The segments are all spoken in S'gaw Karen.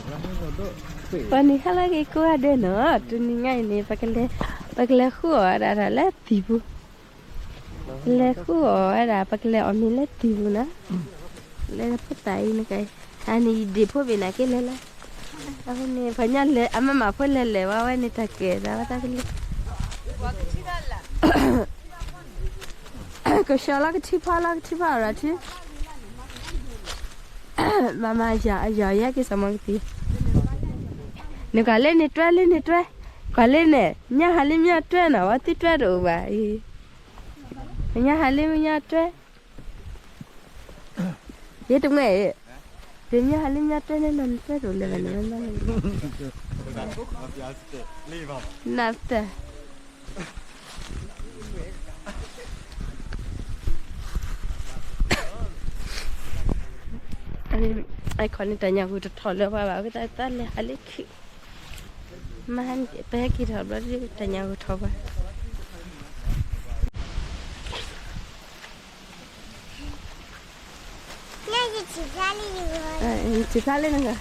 ပှၤန့ၣ်ဟဲလၢက့ၤကိးဂၤဒဲးနီၤ, တနံၤညါအံၤန့ၣ် ပကလဲၤဃုအီၣ်ဝဲဒၣ်တၢ်လၢသံၣ်ပူၤ, ပလဲၤဃုအီၣ်ဝဲဒၣ် ပကလဲၤအီၣ်မ့ၤလၢသံၣ်ပူၤနီၤ, လဲၤဖိသၣ်အံၤနက, အန့ၣ်ယဒ့ၣ်ဖိဘ့ၣ်နၤက့လဲၤလၢ, အဃိန့ၣ် ပှၤညီလဲၤ အမၤမၤဖိလဲၤလဲၤဝဲ ဝဲန့ၣ်တၢ်ကဲဒၣ်ဝဲတၢ်ကလံၤ ကဆှီလီၤကထံဖီလီၤ ကထံဖီအီၣ်ဒီးထံ, မၤမၤယၤ အယီၤယဲက့ၤစီၤမီကသံ, နကွၢ်လၢန့ၣ်တွဲလၢန့ၣ်တွဲ, ကွၢ်လၢန့ၣ် ညါဟးလၢမညီတွဲနီၤ ဝဲသုတွဲတအိၣ်ဘၣ်အံၤ, ညါဟးလၢမညီတွဲ, ယဲတမ့ၢ်အံၤ, ပမ့ၢ်ဟးလၢမညီတွဲန့ၣ် နတွဲတအိၣ်လၢၤဘၣ်န့ၣ်, နတၢ် အခီန့ၣ်တၢ်ညၣ်ဂိၢ်တထီၣ်လၢပှၤဘၣ် ကသးလဲၤဟးလၢခံ, မဟါန့ၣ် ပဟဲက့ၤထီၣ်ဘျီဒ်တၢ်ညၣ်ဂိၢ်ထီၣ်ပှၤ ထံၣ်ဖျါလၢနဂၤ,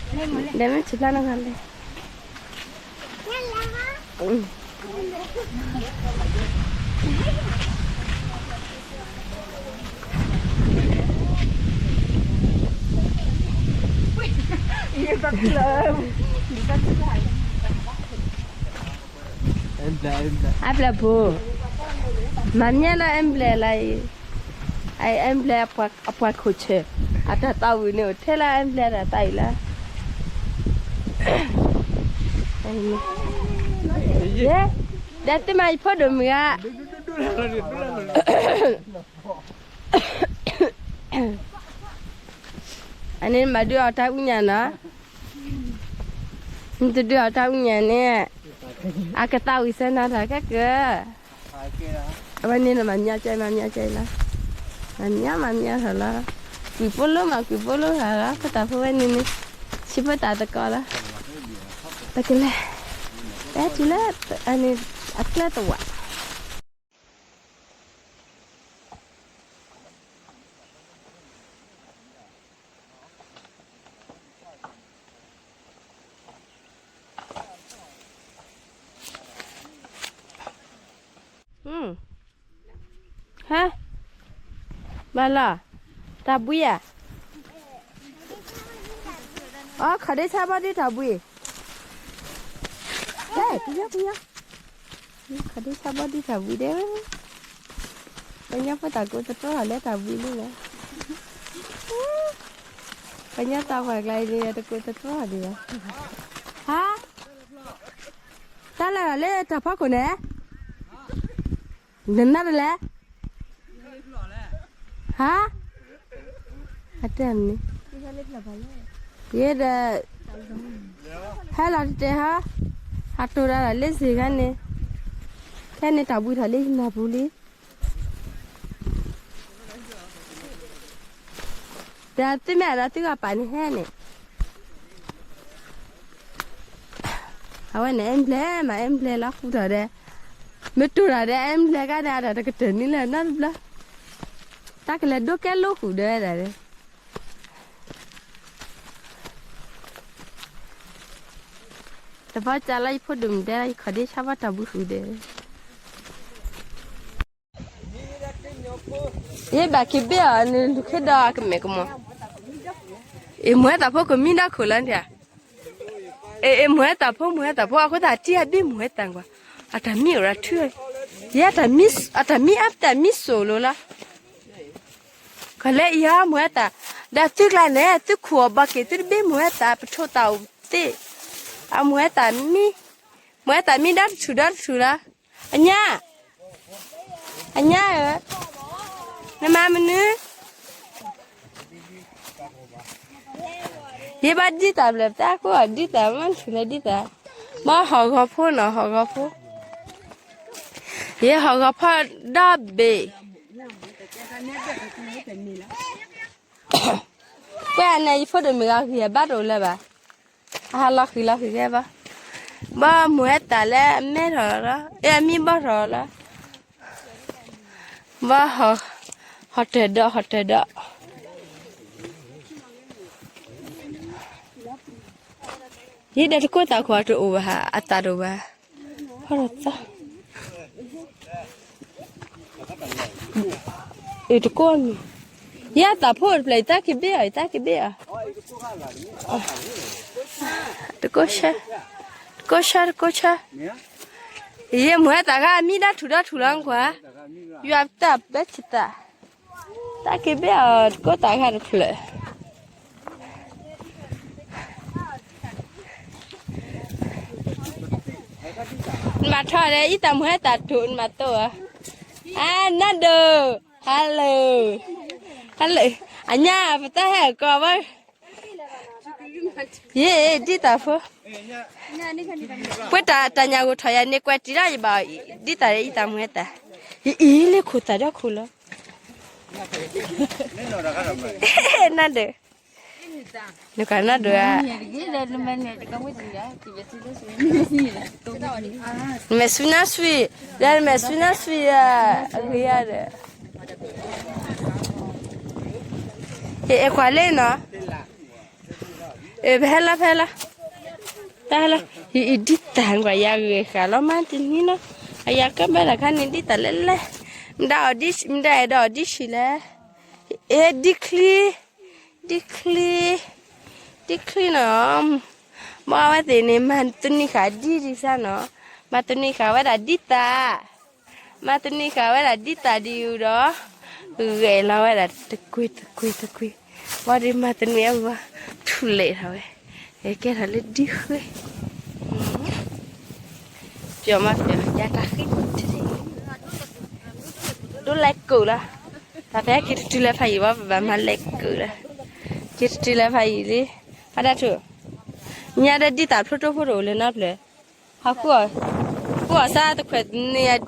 ဒီးမ့ၢ်ထံၣ်ဖျါနဂၤလဲၣ်. အါဘျဲၣ်ဖိ, မၤမ့ၢ်လၢ emblem လၢအံၤ, emblem အပှၤခိၣ်ဆၢၣ်, အတၢ်သးဝံၣ်န့ၣ် အိၣ်ထဲလၢ emblem တၢ်သးဝံၣ်လၢ ဒီးသုမၤယဖိဒိၣ်မုၢ်ဂၤ အန့ၣ်မၤဒုးအီၣ်တၢ်အူညၣ်နီၤ, နတဒုးအီၣ်တၢ်အူညၣ်န့ၣ်, အကသးဝံၣ်စဲနၤတၢ်ခဲကၢ, အဝဲန့ၣ်နမၤမ့ၢ်ကဲ မၤမ့ၢ်ကဲလီၤ, မၤမ့ၢ်မၤမ့ၢ်ထီၣ်လီၤ, ကွံာ်ပိလိမၤကွံာ်ပိလိဂၤလီၤ ဖိသၣ်ဖိဝဲန့ၣ်န့ၣ်, ဆံဖိသၣ်သကိးလီၤ, ပကလဲၤ, ပဟဲတုၤလၢ, အန့ၣ်, အကျဲသဝး ဟါ, ဘၣ်လီၤ, တၢ်ဘှံးဧါ, အီ ခီၣ်ဒ့ဆါဘီဒုတၢ်ဘှံး, ဟဲ, ပယီၤပယီၤ, ခီၣ်ဒ့ဆါဘီဒုတၢ်ဘှံးဒဲး, ပှၤညီဖိသၣ်ကိးသတြီလၢတၢ်ဘှံးလံလီၤ, ပှၤညီသးပှၢ်ကျါအံၤန့ၣ် တကိးသတြီဒံးဘၣ်, ဟါ, တၢ်လၢလၢတၢ်ဖီခိၣ်န့ၣ် နနၢ်တလဲၣ်, ဟါ, အတဲန့ၣ်, ယဲဒီး, ဟဲလီၤတတဲဟါ, ဟးတိၢ်ဒၣ်လၢစ့ၢ်ကီးန့ၣ်, ခဲန့ၣ်တၢ်ဘှံးထီၣ်လၢယနၢ်ပူၤလံ ဒီးသုမ့ၢ်ဒီးသုဂီၢ်ပာ်န့ၣ်ဟဲန့ၣ်, အဝဲန့ၣ် emblem မး emblem လီၤဃုထီၣ်ဒီး, မ့ၢ်တိၢ်တၢ်ဒီး emblem ကါန့ၣ် အတၢ်တကတၢၢ်န့ၣ်လၢနီတဘျီ, တၢ်ကလဲၤဒိကဲလိဃုာ်ဒီးဝဲဒၣ်ဒီး တဘျီကၢ်လၢယဖိဒိၣ်မုၣ်တဲလၢ ယခီၣ်ဒ့ဆါဘီတၢ်ဘှံးဃုာ်ဒီး, ယဘၣ်က့ၤဘ့ၣ်အီၤန့ၣ် လူၤခ့ဒီးအကမဲာ်ကမီၤ, အ့ၣ်မိၢ်ဟဲသးဖိကမံဒီခိၣ်လီၤန့ၣ်ဧါ, အ့ၣ်မိၢ်ဟဲသးဖိ မိၢ်ဟဲသးဖိ အဃိသတးတံၢ်အဘ့ၣ်မိၢ်ဟဲသးကွၢ်, အတၢ်မံအိၣ်ဒီးထု, ယဲအတၢ်မံအတၢ်မံအတၢ်မံစိၣ်လိၤလီၤ, ကလဲၤအံၤဟီမိၢ်ဟဲသး, ဒီးသုကျါန့ၣ် သုခူၣ်အီၤဘီက့ၤ သုတဘ့ၣ်မိၢ်ဟဲသး ပထိၣ်သးအိၣ်သ့ၣ်, အမိၢ်ဟဲသးမံ, မိၢ်ဟဲသးမံဒီတထူၣ်ဒီတထူၣ်လီၤ, အညါ, အညါဧၢ, နမၤမနုၤ ယဘၣ်ဒ်တၢ်ဘျဲၣ် ပတၢ်ကိးအီၤဒ်တၢ် မ့ၢ်ဆူၣ်လဲၤဒ်တၢ်, ဘၣ်ဟီၣ်ဂီၤဖိနီၤ ဟီၣ်ဂီၤဖိ, ယဟီၣ်ဂီၤဖီဒီဘ့ၣ်, ကွၢ်န့ၣ် ယဖိဒိၣ်မုၣ်ဂၤဂံၢ်အဘါတအိၣ်လၢၤဘၣ်, အဟးလီၤဃံၤလီၤဃံၤကဲဘၣ်, ဘၣ်မိၢ်ဟဲသးလၢအမဲထီၣ်လီၤ အဲ အမံဘီထီၣ်လီၤ ဘၣ်ဟီၣ်, ဟီၣ်တၢၢ်ဒီး ဟီၣ်တၢၢ်ဒီး, ယဲဒီးတကိးသးခိၣ်အတအိၣ်ဘၣ်, အသးတအိၣ်ဘၣ်, ဖီၣ်ဒီးသီ, အတကိးမံၤ, ယဲအသးဖိတဖျၢၣ် ယသးက့ၤဘ့ၣ်အီၤ, ယသးက့ၤဘ့ၣ်အီၤ, တကိးဆၢ, တကိးဆၢ, တကိးဆၢ, ယဲမုၢ်ဟဲသးဂၤမံဒီထူၣ်ဒီထူၣ်လီၤကွၢ်, ယွၤပတၢ်ဘၢဆံသး, သးက့ၤဘ့ၣ်အီၤ တကိးသးဂၤတဖျၢၣ် နဘၣ်ထီၣ်ဒီး အံသးမုၢ်ဟဲသးတိၣ် နဘၣ်တိၣ်ဧါ, အနၢ်ဒိၣ်, hello, hello, အညါ ပတၢ်ဟဲကီးဘၣ်, ယဲ ဒ်သးဖိ, ပှၤတၢ်ညၣ်ဂိၢ်ထီၣ်ယၤန့ၣ် ကွဲးတံၢ်လီၤယဘၣ်, ဒ်သးဒီးအံသးမုၢ်ဟဲသး, ယအံၤလၢခိၣ်သးဒီခိၣ်လီၤ, နၢ်ဒိၣ်, နကနၢ်ဒိၣ်ဧါ, နမဲာ်ဆူနၢ်ဆှံ, ဒီးနမဲာ်ဆူနၢ်ဆှံဧါ, အဂ့ၤဧါဒီး, ယအဲၣ်ကွၢ်လၢနီၤ, ပဟဲလီၤ ပဟဲလီၤ, တၢ်ဟဲလီၤ, ယအံၤဒ်သးကွၢ် ယဂဲၤဃာ်လီၤမးတနံၤနီၤ, အယၤကဘၣ်တၢ်ခါန့ၣ် ဒ်သးလဲၣ်လဲၣ်, မတၤအဲၣ်ဒိးအီၤဒ်ဆံးလဲၣ်, ဒ်ချံ, ဒ်ချံ, ဒ်ချံနီၤ, ဘၣ်ဝဲသ့ၣ်န့ၣ် မၤသနံၤဃာ်ဒ်ဒ်စၢ်နီၤ, မၤသနံၤဃာ်ဝဲဒၣ်ဒ်သး, မၤသနံၤဃာ်ဝဲဒၣ်ဒ်သးဒ်အူဒီး, ဂဲၤလီၤဝဲဒၣ်တကွ့တကွ့တကွ့, ဘၣ်ဒီးမၤသနံၤအဝဲ, ထူၣ်လဲၣ်ထီၣ်ဝဲ, ကဲထီၣ်လၢဒ်ဃ့, ပျီမးပျီ ယၤတၢ်ဃ့ထံၣ်, ဒိးလဲၤကုာ်လီၤ, တၢ်ဖဲက့ၤတတုၤလၢဖးယံၤဘၣ် ပဘၣ်မၤလဲၤကုာ်လီၤ, က့ၤတတုၤလၢဖးယံၤလံ, ဖးဒၣ်ထူၣ်, ညါဒီးဒ်သးဖျိတိၢ်ဖိတအိၣ်လၢၤနီတဖျၢၣ်, ဟးဃုအီၤ, ဃုအီၤစၢ်တခွဲးန့ၣ်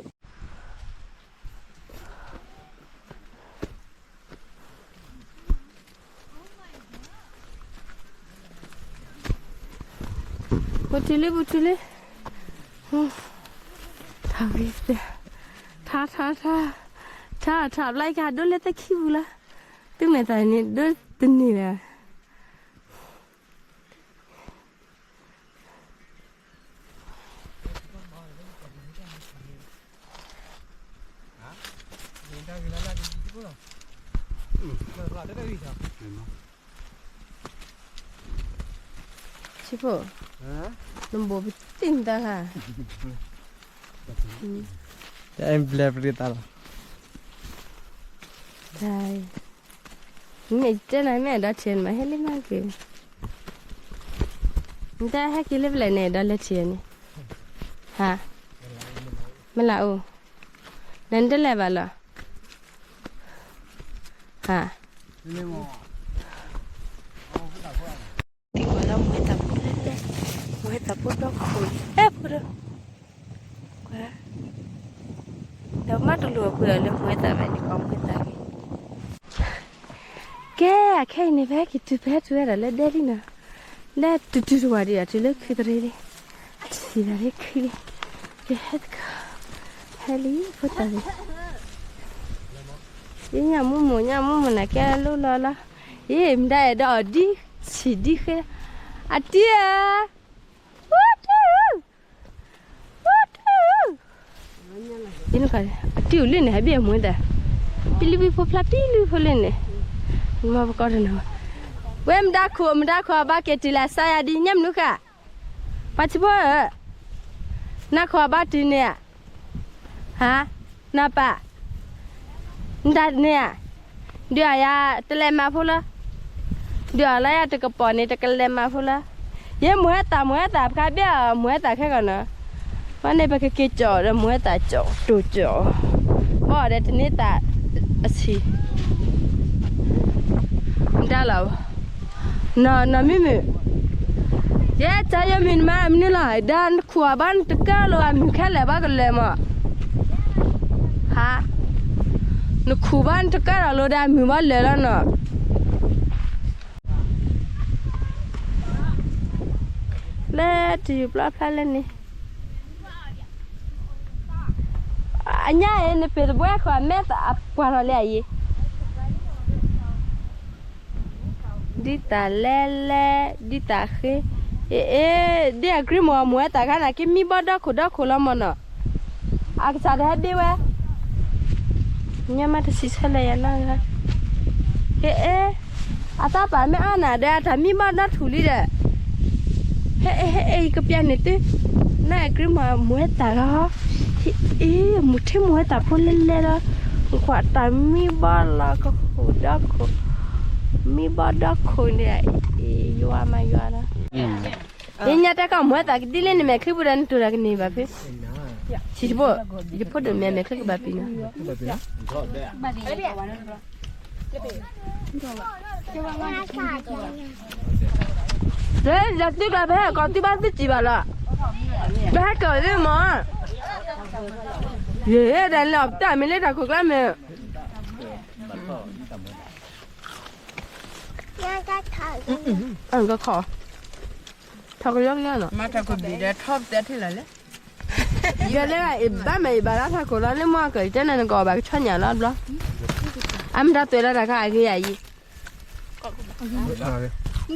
ပထံလံ ပထံလံ, ထါဝံၤ, ထါ ထါ ထါ, ထါ ထါဘျါကဟးဒိလၢသခံပူၤလီၤ, သုမဲာ်သးန့ၣ်ဒိတန့ၢ်လၢၤ ဆံဖိ, နဘိးပသံၣ်နတၢ်ခါ, တၢ်အဲၣ်ဘျဲၣ်ပရံသးလီၤ, တၢ်, မ့ၢ်တဲနၤမ့ၢ်အဲၣ်ဒိးထံၣ်နမၤဟဲလံမးက့ၤ, နတၢ်ဟဲက့ၤလၢပလဲၣ်န့ၣ် အဲၣ်ဒိးလဲၤထံၣ်န့ၣ်, ဟါ, မလၢအိၣ်, နတလဲၤဘၣ်လီၤ, ဟါ, တံၤဝဲလၢမူဟဲသးဖိလဲၣ်လဲၣ်, မူဟဲသးဖိဒီခိၣ်လဲၣ်ဖိဒီး, ကွၢ်, ဒီးမ့ၢ်တလိၣ်အပှ့ၤအီၤလၢမူဟဲသးဘၣ်န့ၣ် ကီမူဟဲသးဂ့ၤ, ကဲ, အခဲအံၤန့ၣ် ပဟဲက့ၤတုၤ ပဟဲတုၤဝဲဒၣ်လၢဒဲလံနီၤ, လၢတုၤတုၤတဝၤဒံးဒီး တုၤလၢခုတရံလံ, ထံၣ်ဒၣ်လၢခုလံ, ကဟဲတကီ, ဟဲလံဖိသၣ်လံ, ယညၣ်မူမူ ညၣ်မူမူန့ၣ်ကဲလိလီၤလီၤ, ယမတၤအဲၣ်ဒိးအီၤဒ်ဆံးဒ်ဃ့, အတံၤဧၢ, အိၣ်တၢ်ဧၢ, အိၣ်တၢ်ဧၢ, အတံၤအိၣ်လၢန့ၣ် ဟဲဘ့ၣ်အမူသး, ပံလုၢ်ဖိဖျါ ပံလုၢ်ဖိလၢန့ၣ်, မ့ၢ်ပကီၢ်တနီၤ, ဝဲမတၤခိၣ် မတၤခိၣ်အဘၣ်က့ၤတုၤလၢအစါယၤဒ်ညၣ်မနုၤဃာ်, ပှၤထံဖိဧၢ, နခိၣ်အဘၣ်တုၤန့ၣ်ဧါ, ဟါ, နပၢ်, နတၢ်န့ၣ်ဧါ, ဒုးအယၤတလဲၤမၤဖိလၢ ဒုးအီၤလၢယၤတကပီၤန့ၣ် တကလဲၤမၤဖိလၢ, ယဲမူဟဲသး မူဟဲသး ပခါဘ့ၣ်အီၤ မူဟဲသးခဲကီးနီၤ, ဝဲန့ၣ်ပကက့ၤကၠီၣ်ဒီး မူဟဲသးကၠီၣ် တိၢ်ကၠီၣ်, ဘၣ်အီၤဒီးတန့ၢ်သးအဆံး, မတၤလီၤ, နီၢ်နီၢ်မုၢ်မုၢ်, ယဲတၢ်ယမုၢ်နမၤမနုၤလီၤ, ဒီးနခူၣ်အဘၣ်နတကၢၢ်လိာ်အမုၢ်ခဲလၢာ်ဘၣ်ကလၢာ်မး, ဟါ, နခူၣ်ဘၣ်နတကၢၢ်လိာ်ဒီးအမုၢ်ဘၣ်လၢာ်လီၤနီၤ, လၢတယူၤပျီဖျါလၢန့ၣ်, အညါအံၤ နပ့ၤတဘှဲခိၣ်အမဲာ်သးအပှၢ်ထီၣ်လံအယံၤ, ဒ်သးလဲလဲ, ဒ်သးဃ့, အ့ အ့ ဒ်အကြံမုၢ်အမူဝဲတၢ်ခါန့ၣ် က့ၤမံဘီဒီခိၣ်ဒီခိၣ်လီၤမၢ်နီၤ, အကစၢ်တဟဲဘ့ဝဲ, ညါမးတစံးဆၢလဲၣ်ယၤနီၤ, ဟ့ၣ်အ့ အတၢ်ပာ်မ့ၢ်အါနၤဒီး အတၢ်မံဘီဒီထူၣ်လံဒီး, ဟဲအ့ ဟဲအ့ ယကပျဲန့ၣ်သု, နအကြံမုၢ်အမူဝဲတၢ်ခါ, ဟ့ၣ်အ့ မူၤထံမူၤဝဲတၢ်ဖိလဲလဲလီၤ, ကွၢ်တၢ်မံဘီလီၤကဟူးဒီခိၣ်, မံဘီဒီခိၣ်န့ၣ်, ယွၤမးယွၤလီၤ. ယညါတၢ်ကီၢ်မူဝဲတၢ်ကဒ်လဲၣ်န့ၣ် မဲာ်ချံပူၤဒီးနတိၢ်တၢ်ကန့ၢ်ဘၣ်ဖဲ, ဆံးဖိ, ယဖိဒိၣ်မဲာ်မဲာ်ချံကဘၣ်ပံၤနီၤ, လၢယသုကီၢ်ဖဲကီၢ်သုဘၣ်သုစံးဘၣ်လီၤ, ပဟဲကီၢ်သ့မး, ယဲဒၣ်လၢအီၣ်ပတၢ်မ့ၢ်လၢတၢ်ခိၣ်ကျါမ့ၢ်, ကခီၣ်, ထီၣ်ကယီကယီနီၤ, မ့ၢ်ထီၣ်ခိၣ်ဘံၣ်ဒီးထီၣ်ပတဲထံလီၤလဲၣ်, ယဲလၢအဘၣ်မဲာ်အံၤဘၣ်လၢထီၣ်ခိၣ်လီၤ လၢမ့ၢ်ကီၢ်အံၤတဲန့ၣ် နကီၢ်ဘၣ်ကဆီညၣ်လီၤဘျီ, အမတၤသွဲၣ်လီၤတၢ်ခါအဂ့ၤယၤအံၤ,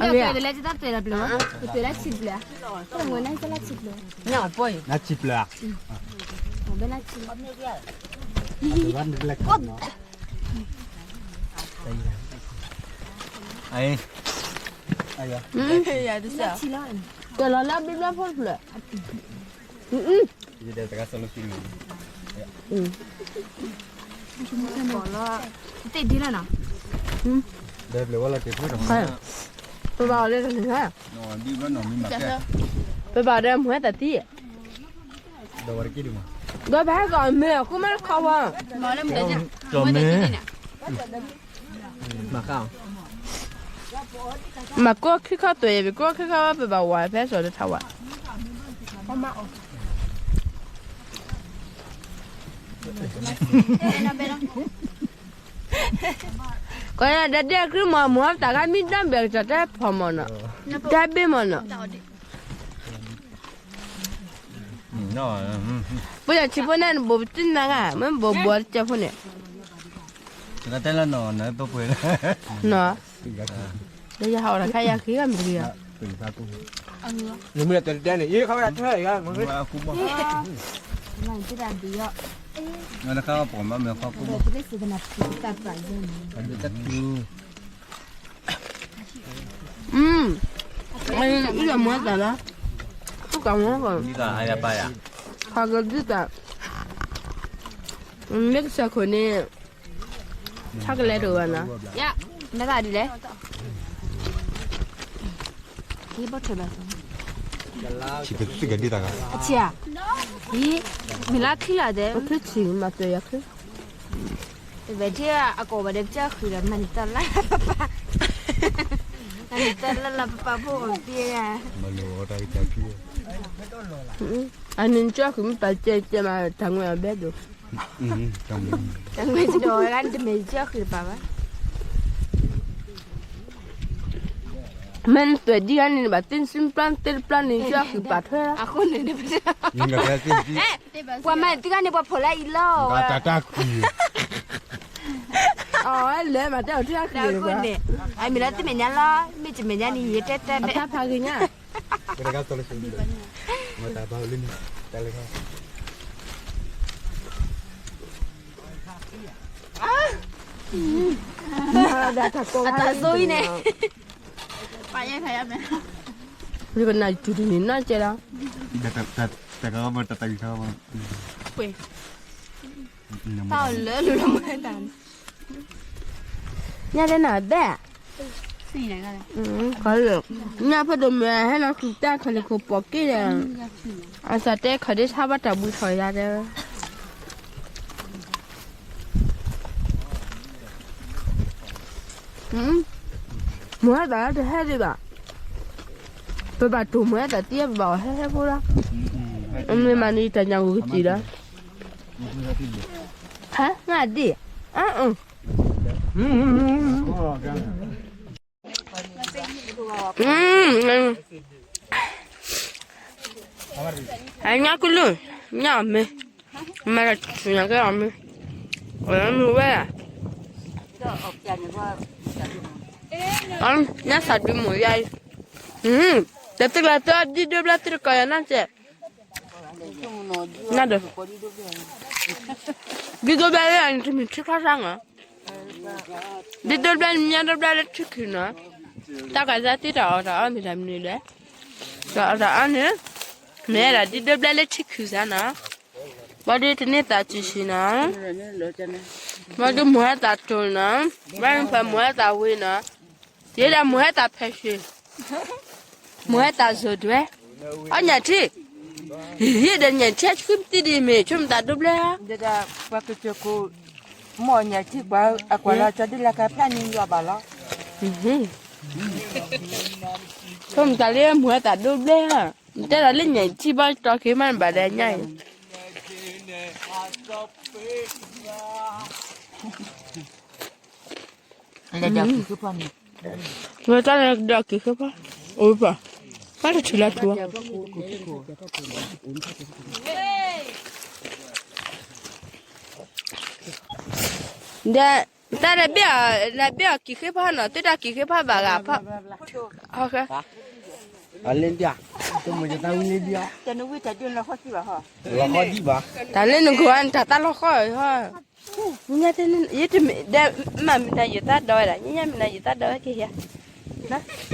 အဂ့ၤ, လၢတၢ်သွဲၣ်လီၤဘျီ, သွဲၣ်လၢဆံးဘျီ, လၢဆံးဘျီ, လၢဆံးဘျီ, သွဲၣ်လီၤလၢဘျီဘျီဖိတဖျၢၣ်, တ့ဒ်လီၤနီၤ, ပဘၣ်အီၤလၢတနံၤ, ပဘၣ်အီၤဒီးမူဝဲတၢ်သံ, ဒီးပဟဲကီၢ်မ့ၢ်အဃိမ့ၢ်တခီဝဲ, မၤကိးခံခီသွဲၣ်ယံၤ ပကိးခံခီဝဲ ပဘၣ်ဝဲဖဲစိာ်တထါဝဲ ကီးဒီးဒဲကရံမီၤမီၤ တၢ်ဂၤမံဒီဘဲၣ်ကစီၣ်တဲဖီမီၤနီၤ, တဲဘ့မီၤနီၤ, ပယီၤဆံးဖိန့ၣ် နဘိးပတံၢ်နၤဂၤ မ့ၢ်ဘိးဘိးတကဲဖိန့ၣ်, နီၤ, လၢယဟးအီၣ်တၢ်ခါယၤဃ့ဂၤမ့ၢ်တဂ့ၤ, နမ့ၢ်တဲတဲန့ၣ် ယခီဝဲဒၣ်ထွဲဂၤ, အံၤလီၤမူတၢ်လီၤ, သူၣ်ကမူကီၢ်, ဖးကဒုတၢ်, မ့ၢ်ကစၢ်ခိၣ်န့ၣ်, ဆီကလဲတအိၣ်ဘၣ်နီၤ, နတၢ်ဒ်လဲၣ်, အဆံး, အံၤ, မ့ၢ်လၢခံလီၤတဲ, ချံဆံးမၤစၢၤယၤချံ တဝဲထံအကိးဘၣ်ဒီးပကၢဃုာ်ဒီး မၤနံၤတၢ်လၢပပၢ်, မၤနံၤတၢ်လၢလၢပပၢ်ဖိအီၤသံဧါ, အနံၤကၢဃုာ်မ့ၢ်ပာ်ကဲကဲမး တၢ်ငွေအဘဲဒိၣ်, တၢ်ငွေတဒိၣ်ဝဲဂၤန့ၣ် တမ့ၢ်ကၢဃုာ်တပာ်ဘၣ် မ့ၢ်နသွဲၣ်ဒံဂၤန့ၣ် နဘၣ်သ့ၣ်နစုပျၢ်သ့ၣ်တပျၢ်န့ၣ် ကၢဃုာ်ပာ်ထွဲလီၤ, အဃိန့ၣ်, ပှၤမၤသံဂၤန့ၣ် ပှၤဖိးလၢအံၤလီၤ, တၢ်တၢ်ကွံာ်, အလဲၤမၤတဲအီၤထွဲအဃိန့ၣ်, အမ့ၢ်လၢတမဲာ်ညါလီၤ, မ့ၢ်တမဲာ်ညါန့ၣ် ယတဲတၢ်ဒဲး, တၢ်ဖးဂ့ၤညါ, မတၤဘၣ်လၢန့ၣ်, တၢ်လဲၤခါ အတၢ်စိအံၤန့ၣ်, ပယဲၢ်ခါယါမဲာ်, ယကနၣ်တူၢ်တနံၤနီၢ်ကဲလီၤ, တၢ်ကမၣ်တၢ်တၢ်ဂံၢ်ခါမၣ်, ပှဲၤ, တၢ်လၢလူလီၤမၢ်တၢ်န့ၣ်, ညါလၢနၤဘဲၣ်, ညၣ်ဖိဒိၣ်မုၣ်ဟဲလီၤဃုာ်တၢ်ခီၣ်လ့ၢ်ခိၣ်ပိာ်က့ၢ်ဒီး, အစၢ်တဲခီၣ်ဒ့ဆါဘၣ်တၢ်ဘှံးထီၣ်ယၤတဲဝဲ မုၢ်ဟဲသးလၢတဟဲဒံးဘၣ်, ပဘၣ်တိၢ်မုၢ်ဟဲသးတံၢ် ပဘၣ်အီၣ်ဟဲဟဲဖိလီၤ, အမ့ၢ်မၤန့ၢ်တၢ်ညၣ်ဂိၢ်ကစံၣ်လီၤ, ဟဲငါဒံး, အညါကလုၢ်, ညၣ်အီၣ်မ့ၤ, မၤတၢ်ဆူညါကဲအီၣ်မ့ၤ, အီၣ်မ့ၤဝဲ, ညၣ်သးဒုးမုၢ်ယါအံၤ, ဒီးသုကလၢသုအီၣ်ဒံၣ်ဒိဘျၣ်သုတကိးယၤနီၢ်ကဲး, နဒီး, ဒံၣ်ဒိဘျၣ်လၢအန့ၣ်တမ့ၢ်ထံချီၣ်စၢ်မး, ဒံၣ်ဒိဘျၣ်န့ၣ် မ့ၢ်ဒိဘျၣ်လၢထံခုၣ်နီၤ, တၢ်ကစၢ်သ့ၣ်တၢ်အီၣ်တၢ်အီၣ်မ့ၢ်တၢ်မနုၤလဲၣ်, တၢ်အီၣ်တၢ်အီၣ်န့ၣ်, မ့ၢ်ဝဲဒၣ်ဒံၣ်ဒိဘျၣ်လၢထံခုၣ်စၢ်နီၤ, ဘၣ်ဒီးတန့ၢ်သးစုဆံနီၤ, ဘၣ်ဒီးမိၢ်ဟဲသးတိၤနီၤ, ဘၣ်ဒီးဖဲမိၢ်ဟဲသးဝံၤနီၤ, ယဲဒၣ်မိၢ်ဟဲသးဖဲးဆံး, မိၢ်ဟဲသးစိၤဒွဲ, အီၣ်ညၣ်ထံ, ယဲဒၣ်ညၣ်ထံဆှံပတံၢ်ဒ်မ့ၢ်ဆိကမိၣ်သးဒိဘျၣ်, ပှၤကစၢၢ်ခိၣ်, မိၢ်ညၣ်ထံပှၤ, အကွၢ်လီၤကၠီဒ်လဲၣ်ကဖျါန့ၣ်ယွၤဘၣ်လီၤ, ဆိကမိၣ်သးလၢမိၢ်ဟဲသးဒိဘျၣ်, နတဲဒၣ်လၢညၣ်ထံဘၣ်တီၢ်က့ၤမးနဘၣ်ဒီးညၣ်အံၤ လၢဒီးက့ၤဃုဖီန့ၣ်, ဝဲတၢ်လၢဒီးက့ၤဃုဖီ, အိၣ်ဖီ, ဘၣ်တထူၣ်လၢထူၣ်, ဒီး, တၢ်လၢဘ့ၣ်အီၤ, လၢဘ့ၣ်အီၤက့ၤဃုဖီနီၤ, သုတၢ်က့ၤဃုဖီဘၣ်ဂၤဖီ, အလ့ဒၣ်, တမ့ၢ်ယသးဝံၤလ့ဒၣ်, တၢ်လၢနဂီၢ်အံၤတၢ်သးလီၤဃီ, ညါတမ့ၢ်ဒီးမၤမနုၤယသးဒီးဝဲဒၣ်, ညါမနုၤယသးဒီးဝဲက့ၤဧါ, ညါ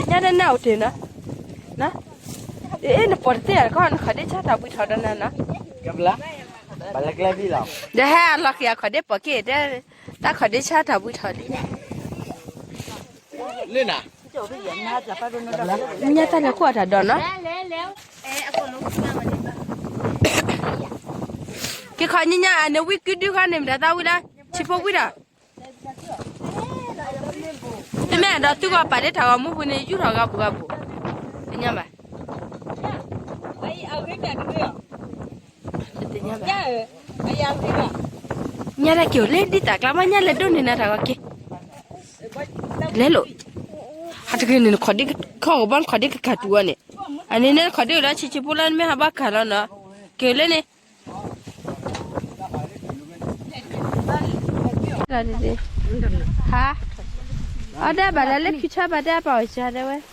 တနၢ်အိၣ်တ့ၢ်နီၤ, အ့ၣ် နပိာ်တသ့ၣ်တခီ နခီၣ်ဒ့ဆါထီၣ်ဘှံးထီၣ်ဒီးနၤနီၤ, ဒီးဟဲအလီၤက့ၤအခီၣ်ဒ့ပိာ်က့ၤ, တၢ်ခီၣ်ဒ့ဆါထီၣ်ဘှံးထီၣ်ဒ်, ညါတၢ်လဲၤခိၣ်အတၢ်ဒီးနီၤ, က့ၤခီၣ်ညါညါ အန့ၣ်ဝံကုဒုခီန့ၣ် မတၤသးဝံလၢ, ဆံးဖိဝံဒီး တမ့ၢ်ဒီးသုဂီၢ်ပာ်လၢတၢ်ဂီၤမူပူၤန့ၣ် ယူၢ်ထီၣ်ဂၤပူၤဂၤပူၤ, တညါဘၣ်, တညါဘၣ်, ညါတၢ်က့ၤအိၣ်လၢဒ်တၢ်ကျါမး ညါလဲၤဒိးန့ၢ်နၤတၢ်ဂီၤက့ၤ, လဲၤလိာ်, ဟးတဂ့ၤန့ၣ် နခီၣ်ဒ့ခီၣ်ကဘီနခီၣ်ဒ့ကကၢ်တူာ်အီၤန့ၣ်, အန့ၣ်န့ၣ်နခီၣ်ဒ့အိၣ်လၢဆံးဆံးဖိလၢနမ့ၢ်ဟးဘၣ်ကၢ်လီၤနီၤ, က့ၤအိၣ်လၢန့ၣ် ဟါ, အီၣ်ဒၣ်ဘၣ်လၢလၢခံဆၢဘၣ်တဲအပာ်အီၤစှၤတဲဝဲ, ယ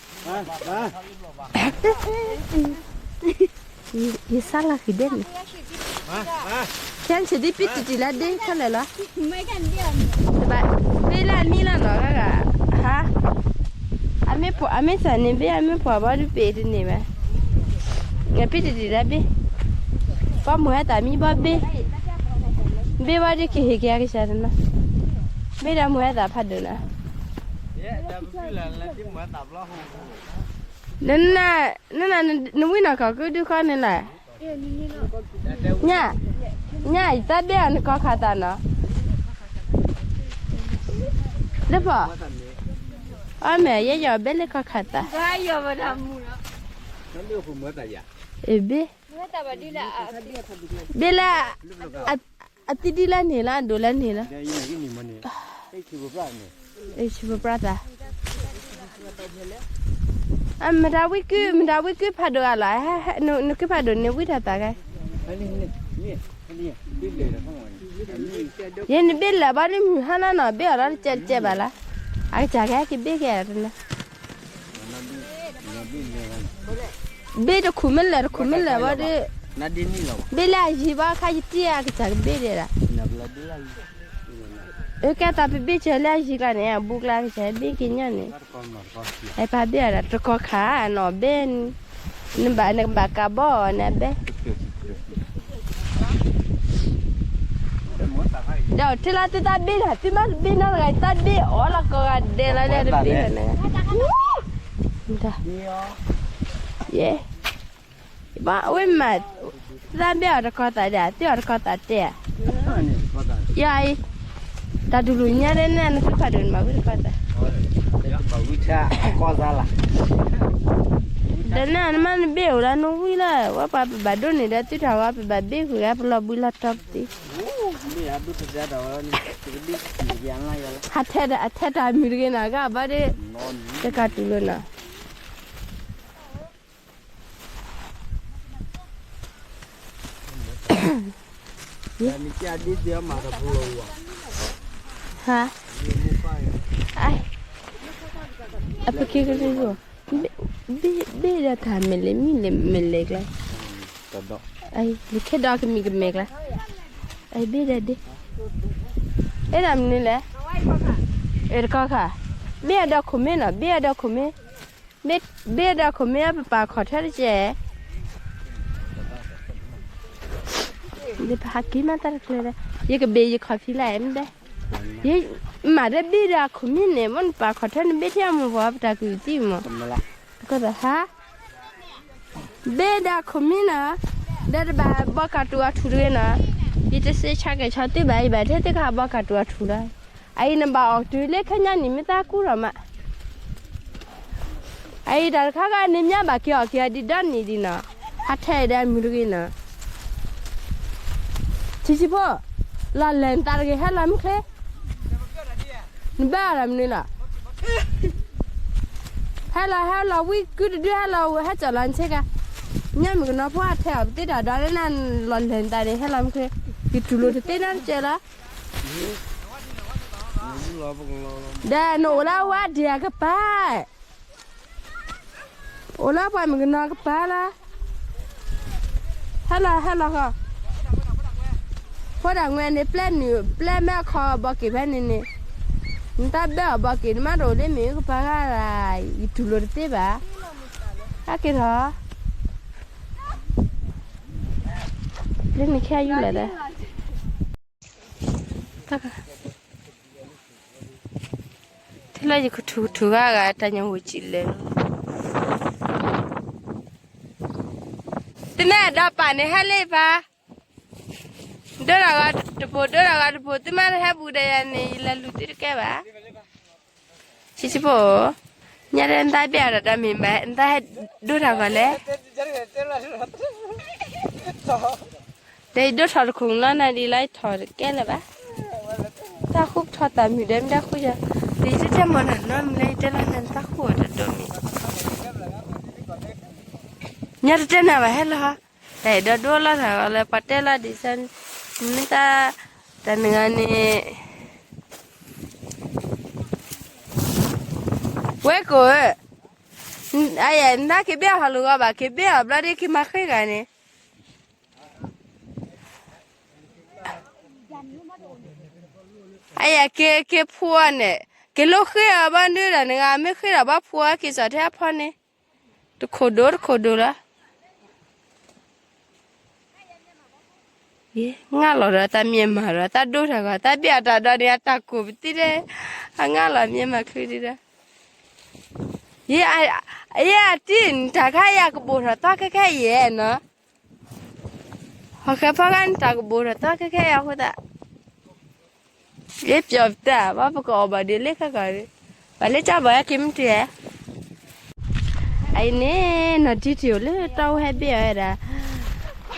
စၢ်လီၤဃံၤဒဲးန့ၣ်, ခဲဆံးဒ်ပံတံတံၢ်လၢဒ့ခဲလၢာ်လီၤ, ဘ့ၣ်လၢအနံၣ်လီၤနီၤဂၤဂၤ, ဟါ, အမ့ၢ်စၢ်န့ၣ်ဘ့ၣ် အမ့ၢ်ပှၤဘီဒုးပ့ၤတန့ၢ်ဘၣ်, ပံတံတံၢ်လၢဘ့ၣ်, ပှၤမိၢ်ဟဲသးမံဘီဘ့ၣ်, ဘ့ၣ်ဘီဒုးကဟ့ၣ်က့ၤအကစၢ်တနီၤ, ဘ့ၣ်ဒီးမိၢ်ဟဲသးဖးဒိၣ်နီၤ, နန နဝံၣ်နီၢ်ကီၢ်ကုဒုခီန့ၣ်လဲၣ်, ညါ, ညါယတၢ်ဘ့ၣ်အီၤနကီခးသးနီၤ, လၢပှၤ, အီၣ်မ့ၢ်ယဲယီၤဘ့ၣ်လၢကီခးသး, အဘ့ၣ်, ဘ့ၣ်လၢ, အသံဒ်လဲၣ်န့ၣ်လၢအဒိၣ်လဲၣ်န့ၣ်လီၤ, ဆံးပပြၣ်သး, အမတၤဝံကု, မတၤဝံကုဖးဒိၣ်ဂၤလီၤ, နကုဖးဒိၣ်န့ၣ်ဝံတၢ်သးဂၤ, ယဲနဘ့ၣ်လၢာ်ဘီဒ်မုၢ်ဟါလီၤနီၤ ဘ့ၣ်အီၤလီၤတကဲတကဲဘၣ်လၢ, အကစၢ်ကဟဲက့ၤဘ့ၣ်ကဲတနီၤ, ဘ့ၣ်တခူၣ်မ့ၢ်လၢာ်တခူၣ်မ့ၢ်လၢာ်ဘီဒ်, ဘ့ၣ်လၢအယံၤဘၣ်ခါယတံၢ်အကစၢ်ကဘ့ၣ်ဒဲးဒၣ် အကဲသးပဘ့ၣ်စၢၤလၢအယံၤကျါန့ၣ် အဘူးကျါကစၢ်ဘ့ၣ်က့ၤညါန့ၣ်, အပာ်ဘ့ၣ်အီၤဒီးတကီၢ်ခါနီၤဘဲန့ၣ်, နဘၣ်နကဘၣ်ကးဘီအီၤန့ၣ်အဘဲ, ဒီးထဲလၢသုသးဘ့ၣ်ဒီး သုမ့ၢ်တဘ့ၣ်နီတဂၤ သးဘ့ၣ်အီၣ်လီၤကိးဂၤဒဲးလီၤလၢတဘ့ၣ်န့ၣ်, ယဲ ဘၣ်ဝဲမး, သးဘ့ၣ်အီၤတကီၢ်သးဒီး သုအီၤတကီၢ်သးတဲဧါ, ယၤအံၤ, တၢ်တူၢ်လိာ်ညါဒဲးန့ၣ် နသုဖးဒိၣ်န့ၣ်မၤဝံတကီၢ်သး, ဒီးန့ၣ်နမ့ၢ်နဘ့ၣ်အိၣ်လၢနဝံလၢ ဝဲပှၤပဘၣ်ဒိးန့ၢ်ဒီးသုတၢ်ဂီၤ ပဘၣ်ဘ့ၣ်ဃုာ်ဂၤ ပလီၤဘှံးလီၤတီၤပသံ, ဟးထဲတၢ်မုာ်တဂ့ၤနီၤ ဂၤဘၣ်ဒီး, တကးတူၢ်လိာ်နီၤ ဟါ, အပက့ၤကဒု, ဘ့ၣ်, ဘ့ၣ်ဒီးတၢ်မဲာ်လဲၤမံလဲၤမဲာ်လဲၤကျါ, ယခဲဒီးကမံၤကမဲာ်ကျါ, ဘ့ၣ်ဒီးဒ့, အဲၣ်ဒိးမနုၤလဲၣ်, အဲၣ်တကီၢ်ခါ, ဘ့ၣ်အဒီးခိၣ်မ့ၢ်နီၤ, ဘ့ၣ်အဒီးခိၣ်မ့ၢ်, ဘ့ၣ်အဒီးခိၣ်မ့ၢ်အပပာ်ခီၣ်ထၢတကဲ, ပဟးက့ၤမးတၢ်တကျဲဒီး, ယကဘ့ၣ်ယခီၣ်ဖံးလၢအဲၣ်မ့ၢ်ဒဲ, ယမၤဒဲဘ့ၣ်ဒီးခိၣ်မ့ၢ်န့ၣ် မ့ၢ်နပာ်ခီၣ်ထၢနဘ့ၣ်ထဲအမိၢ်ပှၢ် ပတၢ်ကွံာ်သံမး, တကီၢ်သးဟါ ဘ့ၣ်ဒီးခိၣ်မ့ၢ်နီၤ, ဒီးတဘၣ်ဘီကးတူာ်အထူၣ်တဂ့ၤနီၤ, ယတစ့ဆါကဲၤဆီသုဘၣ် ယဘၣ်ထဲသုကဟးဘီကးတူာ်အထူၣ်လီၤ, အအံၤနဘၣ်အီၣ်တုၤလၢခဲညါနံၣ်မ့ၢ်သးကူၣ်ထီၣ်မး, အအံၤတၢ်တခါဂၤန့ၣ် မ့ၢ်ဘၣ်က့ၤအီၣ်က့ၤအီၤဒံးဒီနံၣ်ဒံးနီၤ, ဟးထဲဒီးအမုၢ်တဂ့ၤနီၤ, ဆံးဆံးဖိ, လီၤလဲၤနသးတဂ့ၤ ဟဲလီၤမုၢ်ချ့ နဘၣ်အီၤလီၤမနုၤလီၤ, ဟဲလီၤဟဲလီၤဝံကုတဒု ဟဲလီၤဟဲကၠီၣ်လီၤနဆ့ကၤ, ညၣ်မုၣ်ကနီၤဖိအထဲအီၤပသ့တၢ်ဒီးလၢနလီၤလဲၤနသးန့ၣ် ဟဲလီၤမုၢ်ချ့, ယတူၢ်လိာ်တသ့နီတစဲးလီၤ, ဒီးနအိၣ်လၢဝါဒံးအကပၤ အိၣ်လၢပှၤမုၣ်ကနီၤကပၤလီၤ, ဟဲလီၤဟဲလီၤဃီ, ဖိဒၣ်ငွဲန့ၣ် ပျဲနုာ်ပျဲမဲအခီဘီက့ၤဖဲန့ၣ်န့ၣ်, နတၢ်ဘဲအီၤဘီက့ၤ နမ့ၢ်တအိၣ်လၢမ့ၣ်အူကပၤဂၤ, ယတူၢ်လိာ်တသ့ဘၣ်, ဟဲက့ၤထီၣ်, လၢနခဲယူၢ်လၢာ်ဒီး ထဲလၢယကထူၣ်ကထူၣ်ဂၤဂၤ တၢ်ညိၣ်ဝူၤစံးလဲၣ်, သုမ့ၢ်အဲၣ်ဒိးပာ်န့ၣ် ဟဲလံပၢ်, ဒိတၢ်ဂၤတဖိး ဒိတၢ်ဂၤတဖိး သုမ့ၢ်တဟဲဘူးဒီးယၤန့ၣ် ယလဲၤလူၤသုတကဲဘၣ်, ဆံးဆံးဖိ, ညါဒီးနတၢ်ဘ့ၣ်အီၤဒီးတၢ်မ့ၢ်မး နတၢ်ဟဲဒိတၢ်ဂၤလဲၣ် ဒီးယဒိထီၣ်တခိၣ်လီၤနၤဒ်လီၤ ယထီၣ်တကဲလၢၤဘၣ်, တၢ်ဃူထီၣ်တၢ်မုာ်ဒီးမ့ၢ်တၢ်ဃူယၤ, ဒီးယတတဲမီၤနၤနီတမံၤလၢယတဲလီၤနၤ နတၢ်ဃူအီၤတဒိးမံၤ, ညါတတဲနၤဘၣ်ဟဲလီၤ, တၢ်အဲၣ်ဒိးဒိလီၤတၢ်ဂီၤလၢပှၤတဲလီၤဒ်စၢ်, မ့ၢ်တၢ်, တၢ်နဂၤန့ၣ်, ဝဲကိၣ်ဧၢ, အယဲၢ်နက့ၤဘ့ၣ်အီၤဟီၣ်လိာ်ဂီၤဘၣ် က့ၤဘ့ၣ်အီၤဘျီဒ်က့ၤမၤဃ့ဂၤန့ၣ်, အယဲၢ်က့ၤက့ၤဖှူအီၤန့ၣ်, က့ၤလိဃ့အီၤဘၣ်နုၤဒီးနဂၤ မ့ၢ်ဃ့ဒီးဘၣ်ဖှူအီၤက့ၤစိာ်ထဲအဖီန့ၣ်, တခိၣ်ဒိၣ်တခိၣ်ဒိၣ်လီၤ. ယဲ ငါလီၤဒီးတၢ်မံၤမၤဒီး တၢ်ဒိၣ်တၢ်ဂီၤ တၢ်ဘ့ၣ်အတၢ်ဒီးန့ၣ် အတၢ်ကိၢ်ပသံတဲ, အငါလီၤမံၤမၤချုးဒံးဒီး, ယဲ, ယဲအတံၢ်နတၢ်ခါယၤကဘိၣ်ထီၣ်သီခဲခဲယဲနီၤ, ဟီၣ်ဃဲဖီဂၤနတၢ်ကဘိၣ်ထီၣ်သီခဲခဲယၤအဃိသတး ယဲပျီၣ်ပတၢ် ဘၣ်ပကအီၣ်ဘၣ်ဒ်လၢခဲကီၢ်, ဘၣ်လၢကၠီဘၣ်ဟဲက့ၤမ့ၢ်တုၤဧါ, အအံၤန့ၣ် နီၢ်ဒံထံၣ်အိၣ်လၢတီဝဲဟဲဘ့ၣ်အီၤဝဲဒၣ်,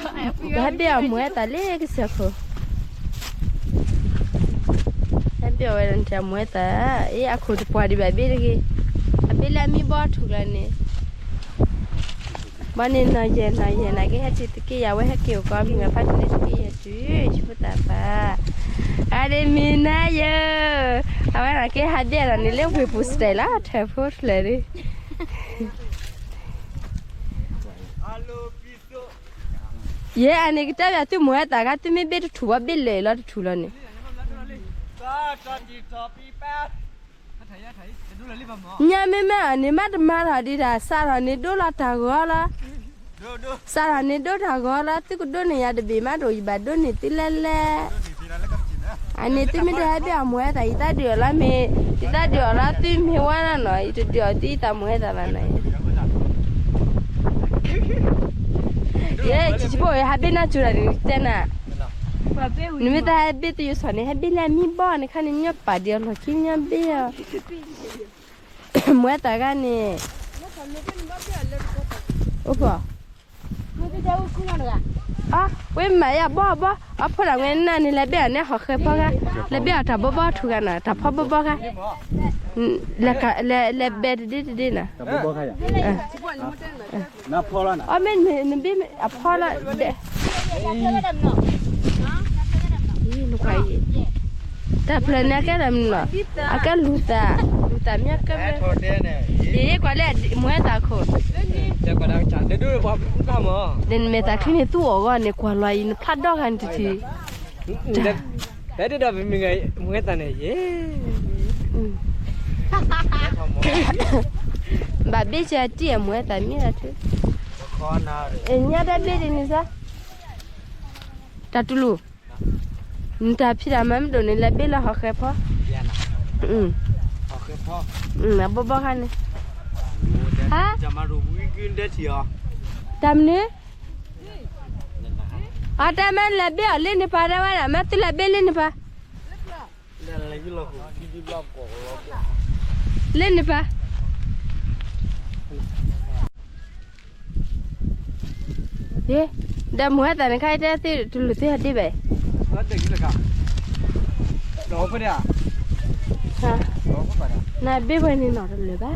ဟဲဘ့ၣ်အီၤမူၤဝဲသးလၢကစၢၢ်ခိၣ်, ဟဲဘ့ၣ်အီၤဝဲဒၣ်နတၢ်မူၤဝဲသး, အ့ အခိၣ်တပှၢ်ဒံးဘၣ်ဘ့ၣ်တဂ့ၤ, အဘ့ၣ်လၢအမံဘီထူၣ်ကျါန့ၣ် ဘၣ်န့ၣ်နီၢ်ယဲၢ်နီၢ်ယဲၢ် နကဟဲတုၤသက့ယၤ အဝဲဟဲက့ၤအိၣ်ကီးမုၢ်ဂၤဖးတလဲသက့ယဲၢ်တုၤ ဆံဖိသၣ်ပၢ်, အါဒ့မံၤနါယဲၢ်, အဝဲန့ၣ်က့ၤဟးဒဲးလီၤန့ၣ်လၢဝ့ၢ်ပူၤစတဲးလီၤ ထၢၣ်ဖိတဖျၢၣ်ဒ် ယဲအန့ၣ်ကတၢၢ်ယၤသုမူၤဝဲသးခါ သုမ့ၢ်ဘ့ၣ်တထူၣ်ဘၣ်ဘ့ၣ်လၢာ်လီၤတထူၣ်လီၤန့ၣ် ညါမ့မ့ၢ်အန့ၣ် မ့တမၤထီၣ်ဒံးတၢ် စးထီၣ်န့ၣ်ဒိၣ်လီၤတၢ်ဂီၤလီၤ, စးထီၣ်န့ၣ်ဒိၣ်တၢ်ဂီၤလီၤ သုကဒိးန့ၢ်ယၤတဘ့ၣ်မးဒိၣ် ယဘၣ်ဒိးန့ၢ်သုလဲလဲ, အန့ၣ်သုမ့ၢ်တဟဲဘ့ၣ်အီၤမူၤဝဲသး ယသးဒုးအီၤလီၤမ့ၢ်, ယသးဒုးအီၤလီၤသုမ့ၢ်ဝါနီၤနီၤ ယတဒုးအီၤသုယသးမူၤဝဲသးဘၣ်နီၤ, ယဲ ဆံးဆံးဖိ ဟဲဘ့ၣ်နၢ်စူၤတၢ်ဒုးတဲနၤ နမ့ၢ်တဟဲဘ့ၣ်သယိးစီၤန့ၣ် ဟဲဘ့ၣ်လၢအမံဘီန့ၣ်ခါန့ၣ် ညီပာ်ဒံးအလီၢ်ခံညီဘ့ၣ်အီၤ, မူၤဝဲသးဂၤန့ၣ်, အိၣ်ဖီ, အဝဲမၤယၤဘီဘီ, အဖိဒၣ်ဝဲနၤန့ၣ် လဲၤဘ့ၣ်အီၤန့ၣ် ဟီၣ်ဃဲဖီဂၤ, လဲၤဘ့ၣ်အီၤတၢ်ဘီဘီထူၣ်ဂၤနီၤ တၢ်ဖီဘီဘီဂၤ, လဲၤဘဲတဒ့တဒ့နီၤ အီ မ့ၢ်နဘ့ၣ်အဖီလီၤ, နခွါအံၤ, တၢ်ဖျၢၣ်န့ၣ်အကဲဒၣ်မနုၤလီၤ, အကဲလူၤသး, လူၤ တၢ်မ့ၢ်ကဲ, ယကွၢ်လၢမူဟဲသးခိၣ်, ဒ်နမဲာ်သးချံန့ၣ်သူၣ်အီၣ်ဂီၢ်န့ၣ် ကွၢ်လီၤအံၤ နဖျါဒီဂၤန့ၣ်တထံး, တၢ်ဒ်ဒီးပမ့ၢ်ဂ့ၤ မူဟဲသးန့ၣ်ယဲ, ဘၣ်ဘ့ၣ်ကတံၢ်အမူဟဲသးမ့ၢ်ဒၣ်ထူ, ညါတၢ်ဘ့ၣ်ဒ်န့ၣ်စ့ၢ်, တၢ်တူၢ်လိာ် နတၢ်ဖံးတၢ်မၤမ့ၢ်ဒိၣ်န့ၣ် လဲၤဘ့ၣ်လၢဟီၣ်ဃဲၤဖီ, အဘီဘီခါန့ၣ်, ဟါ, တၢ်မနုၤ, အတၢ်မ့ၢ်လဲၤဘ့ၣ်အီၤလၢန့ၣ်ပၤ တဲဝဲဒၣ် မ့ၢ်သုလဲၤဘ့ၣ်လၢန့ၣ်ပၤ, လၢန့ၣ်ပၤ ဒီးမူဟဲသးန့ၣ် ခါအံၤတဲသ့ၣ်တလူၤသ့ၣ်ဟဲဒ့ၣ်ဘၣ်, နဘ့ၣ်ဝဲန့ၣ်နီၤတလၢာ်ဘၣ်,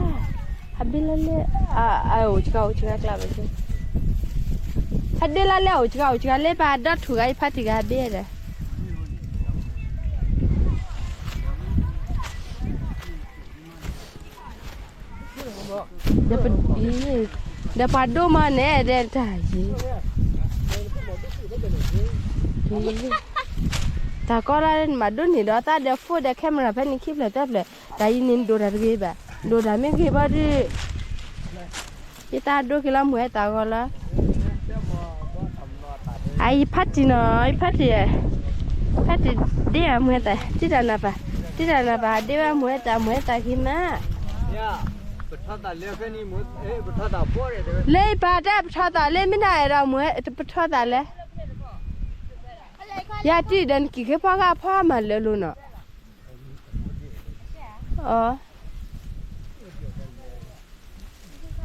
ဟဲဘ့ၣ်လၢလၢ, အအိၣ်စှၤအိၣ်စှၤကျါဘၣ်, ဟဲဒ့ၣ်လၢလၢအိၣ်စှၤအိၣ်စှၤလၢပှၤဒီထူၣ်ဂၤအံၤဖါတံၢ်ဂၤဟဲဘ့ၣ်ဒီး ဒီးပ, ဒီးပှၤဒိၣ်မးန့ၣ် ဒီးတၢ်ယံၤ, တၢ်ကီလၢနဘၣ်ဒိးန့ၢ်ဒီးသးဒီး phone ဒီး camera ဖဲန့ၣ်ခံဖျၢၣ်သၢဖျၢၣ်, တၢ်အံၤန့ၣ်ဒိၣ်တၢ်တဂ့ၤဘၣ်, ဒိၣ်တၢ်မ့ၢ်ဂ့ၤဘၣ်ဒီး ယတၢ်ဒိးက့ၤလၢမူဟဲသးဂီၤလီၤ. အံၤယဖါတံၢ်နီၤ, ယဖါတံၢ်, ဖါတံၢ်ဒ့ၣ်အမူဟဲသး, တံၢ်တၢ်နၢ်ပၢၢ်, တံၢ်တၢ်နၢ်ပၢၢ် ဒ့ၣ်ဝဲမူဟဲသး, မူဟဲသးက့ၤမး, လၢယပာ်တဲပထီသးလၢမ့ၢ်ဒၣ်အဲၣ်ဒိးမူဟဲ, ပထီသးလဲၣ်, ယတံၢ်ဒီးနကံၢ်ဃ့ဖီဂၤဖီမၤလၢလိၤနီၤ, အ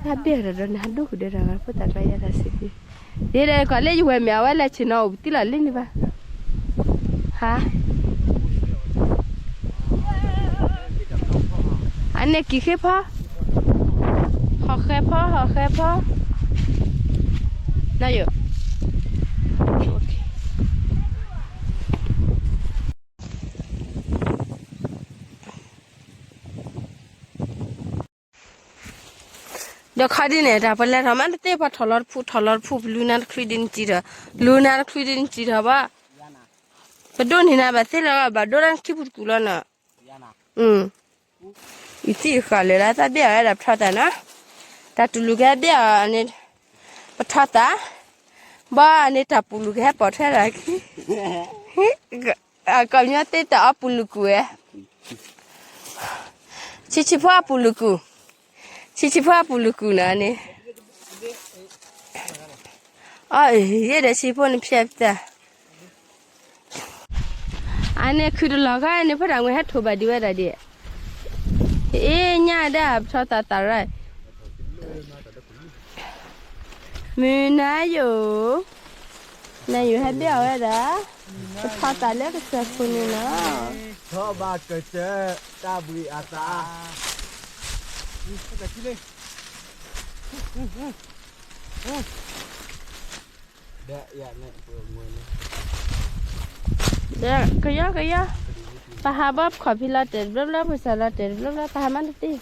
တၢ်ဘ့ၣ်ဒီးနဟးဒိၣ်ကဒီးတၢ်ဂၤဖိသၣ်ကျါယၤတၢ်စံး, ယဲဒီးကွၢ်လၢယဝဲၢ်မ့ၢ်အဝဲလဲၤဆ့ၣ်နီၤအိၣ်ပသံလီၤလၢန့ၣ်ဘၣ်, ဟါ, အန့ၣ်ကံၢ်ဃ့ဖီ, ဟီၣ်ဃဲဖီ ဟီၣ်ဃဲဖီ, နယိာ် ဒီးခီဒ်န့ၣ် တၢ်ပလဲၤထီၣ်မးတသ့ၣ် ပှၤထီၣ်လီၤတဖု ထီၣ်လီၤတဖု ပလူနၤတချုးဒ်နစံးထီၣ်, လူနၤတချုးဒ်နစံးထီၣ်ဘၣ်, ပဒိးန့ၢ်နၤဘၣ်သ့လီၤ ဘၣ်ဒိဒၣ်နခံပူၤတကူၣ်လီၤနီၤ, အံၤသံၣ်ဃာ်လၢာ်လၢတၢ်ဘ့ၣ်အီၤဝဲဒၣ်ပထီသးနီၤ, တၢ်တူၢ်လိာ်ကဲဘ့ၣ်အီၤန့ၣ်, ပထီသး, ဘၣ်န့ၣ်တၢ်ပူၤလူၤကဟဲပိာ်ထွဲဒၣ်ခံ ကီၢ်မညီသ့တၢ်အီပူၤလူၤကူၣ်ဝဲ, ဆံးဆံးဖိအပူၤလူၤကူၣ်, ဆံးဆံးဖိအပူၤလူၤကူၣ်နီၤန့ၣ်, အီ ယဲဒီးဆံးဖိန့ၣ်ဖျဲးပသး, အန့ၣ်ခုၣ်တလီၤခါန့ၣ် ဖိတၢ်မွဲဟဲထိၣ်ဘၣ်ဒံးဝဲဒၣ်ဒံး, အ့ၣ်ညါဒၣ်ပထီသးသးရၣ် မုၢ်နၤယိာ်, နၤယိာ်ဟဲဘ့ၣ်အီၤဝဲဒၣ်, ပထီသးလၢကစၢၢ်ခိၣ်န့ၣ်နီၤ, ထီဘၣ်ကစၢၢ်တၢ်ဘှံးအသး, ဒီးကယီကယီ, ပဟးဘၣ်ခီၣ်ဖံးလီၤတဲာ်တဘျီဘျီ ပစၢ်လီၤတဲာ်တဘျီဘျီ ပဟးမၤတသ့,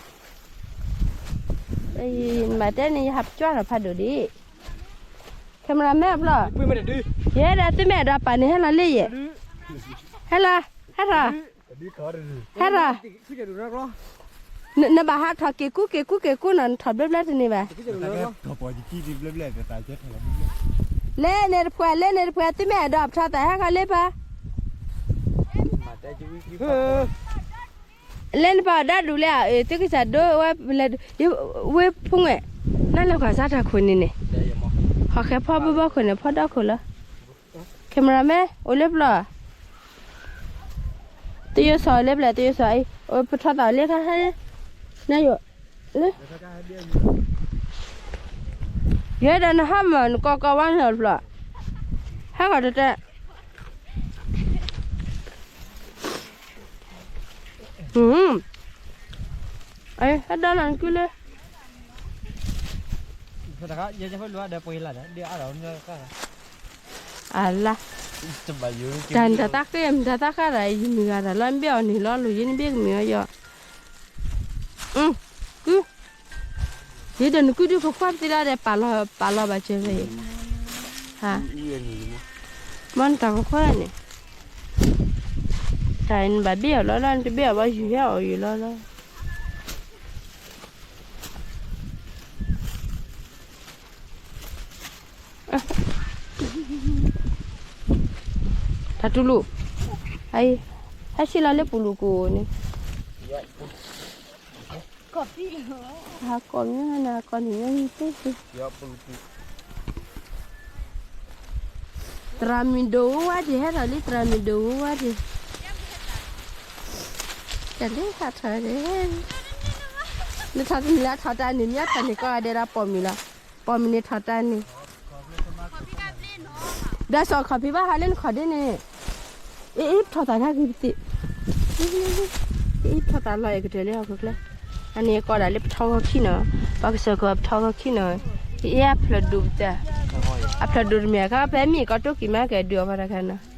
မၤတဲန့ၣ် ယဟးပကွၢ်ထီၣ်ဖးဒိၣ်ဒံး, cameraman အဘျီ, ယဲဒၣ်သုမ့ၢ်အဲၣ်ဒိးပာ်န့ၣ် ဟဲလီၤလၢယဲ, ဟဲလီၤ, ဟဲထီၣ်, ဟဲထီၣ်, နဘၣ်ဟးထီၣ်က့ၤကူက့ၤကူက့ၤကူနီၤ နထီၣ်ဘျဲဘျဲတန့ၢ်ဘၣ်, လဲန့ၣ်တဖှဲး လဲန့ၣ်တဖှဲး သုမ့ၢ်အဲၣ်ဒိးပထီသးဟဲခီလၢပၤ လဲနပာ်အီၤဒၣ်ဒူၣ်လဲၣ်, သုကစၢ်ဒိဝဲလဲၣ်, ဝ့ၢ်ဖိငဲၣ်, နလဲၤကွၢ်စးတၢ်ခိၣ်န့ၣ်န့ၣ်, ဟီၣ်ဃဲဖီဘၣ်ဘၣ်ခိၣ်န့ၣ် ဖီဒီခိၣ်လီၤ, cameraman အိၣ်လၢပျီၢ်, သယိစီၤလၢပျီၢ် သယိစီၤအံၤ, ပထီသးလၢခါဟဲ, နယိာ်, လၢ ယဲဒၣ်နဟါမၢ်နကီကီဝါလၢပျီၢ်, ဟဲဂီၤတတဲ ဟဲဒၣ်လီၤနကုလၢ, အလါ, တၢ်နတၢ်သးဃ့ မတၤသးဃ့ဒီး ယမုၢ်ဂၤတၢ်လီၤ နဘ့ၣ်အီၤန့ၣ်လီၤ လိၣ်ယဲနဘ့ၣ်ကမုာ်အီၤယီၤ, ယဒီးနကုဒုကခွါပသံလီၤဒီး ပာ်လီၤ ပာ်လီၤဘၣ်စၢၤဝဲအံၤ, ဟါ, မ့ၢ်နတၢ်ကခွါန့ၣ်, တၢ်အံၤနဘၣ်ဘ့ၣ်အီၤလီၤလီၤ နတဘ့ၣ်အီၤဘၣ် ယူၤဟဲအီၣ်ယံာ်လီၤလီၤ. တၢ်တူၢ်လိာ်, ဟဲဆံးလီၤလၢပူၤလူၤကိးန့ၣ်, ဟးကိးမ့ၢ်ဟဲန့ၣ် ဟးကိးန့ၣ်ညါန့ၣ်တ့ၢ်, သရၣ်မုၣ်ဒိၣ်ဝါဒံး ဟဲထီၣ်လံ သရၣ်မုၣ်ဒိၣ်ဝါဒံး, ကလဲၤဟးထီၣ်, နထီၣ်တန့ၢ်လၢထီၣ်တၢ်န့ၣ် မ့ၢ်ထီၣ်န့ၢ်ကိးဂၤဒဲးဒီးပိာ်မုၣ်လီၤ, ပိာ်မုၣ်န့ၣ်ထီၣ်တၢ်န့ၣ် ဒီးစီၤခီၣ်ဖံးဘၣ်ဟးလၢနခီၣ်ဒ့န့ၣ်, အ့ၣ် ပထီၣ်သးခါဂ့ၤပသ့ၣ်, အ့ၣ် ပထီၣ်သးလီၤအဲၣ်ကတၢၢ်လၢဟီၣ်ခိၣ်ချၢ, အန့ၣ်ကိးဒၣ်လၢပထီဂီၤခံနီၤ, ပှၤကစၢၢ်ခိၣ်အပထီဂီၤခံနီၤ, အ့ၣ် အဖျၢၣ်ဒိၣ်ပတၢ်, အဖျၢၣ်ဒိၣ်တမ့ၢ်အခါ ဖဲမ့ၢ်ကီးတိၢ်ကံၤမးကဲဒုးအီၤဖီတၢ်ခါနီၤ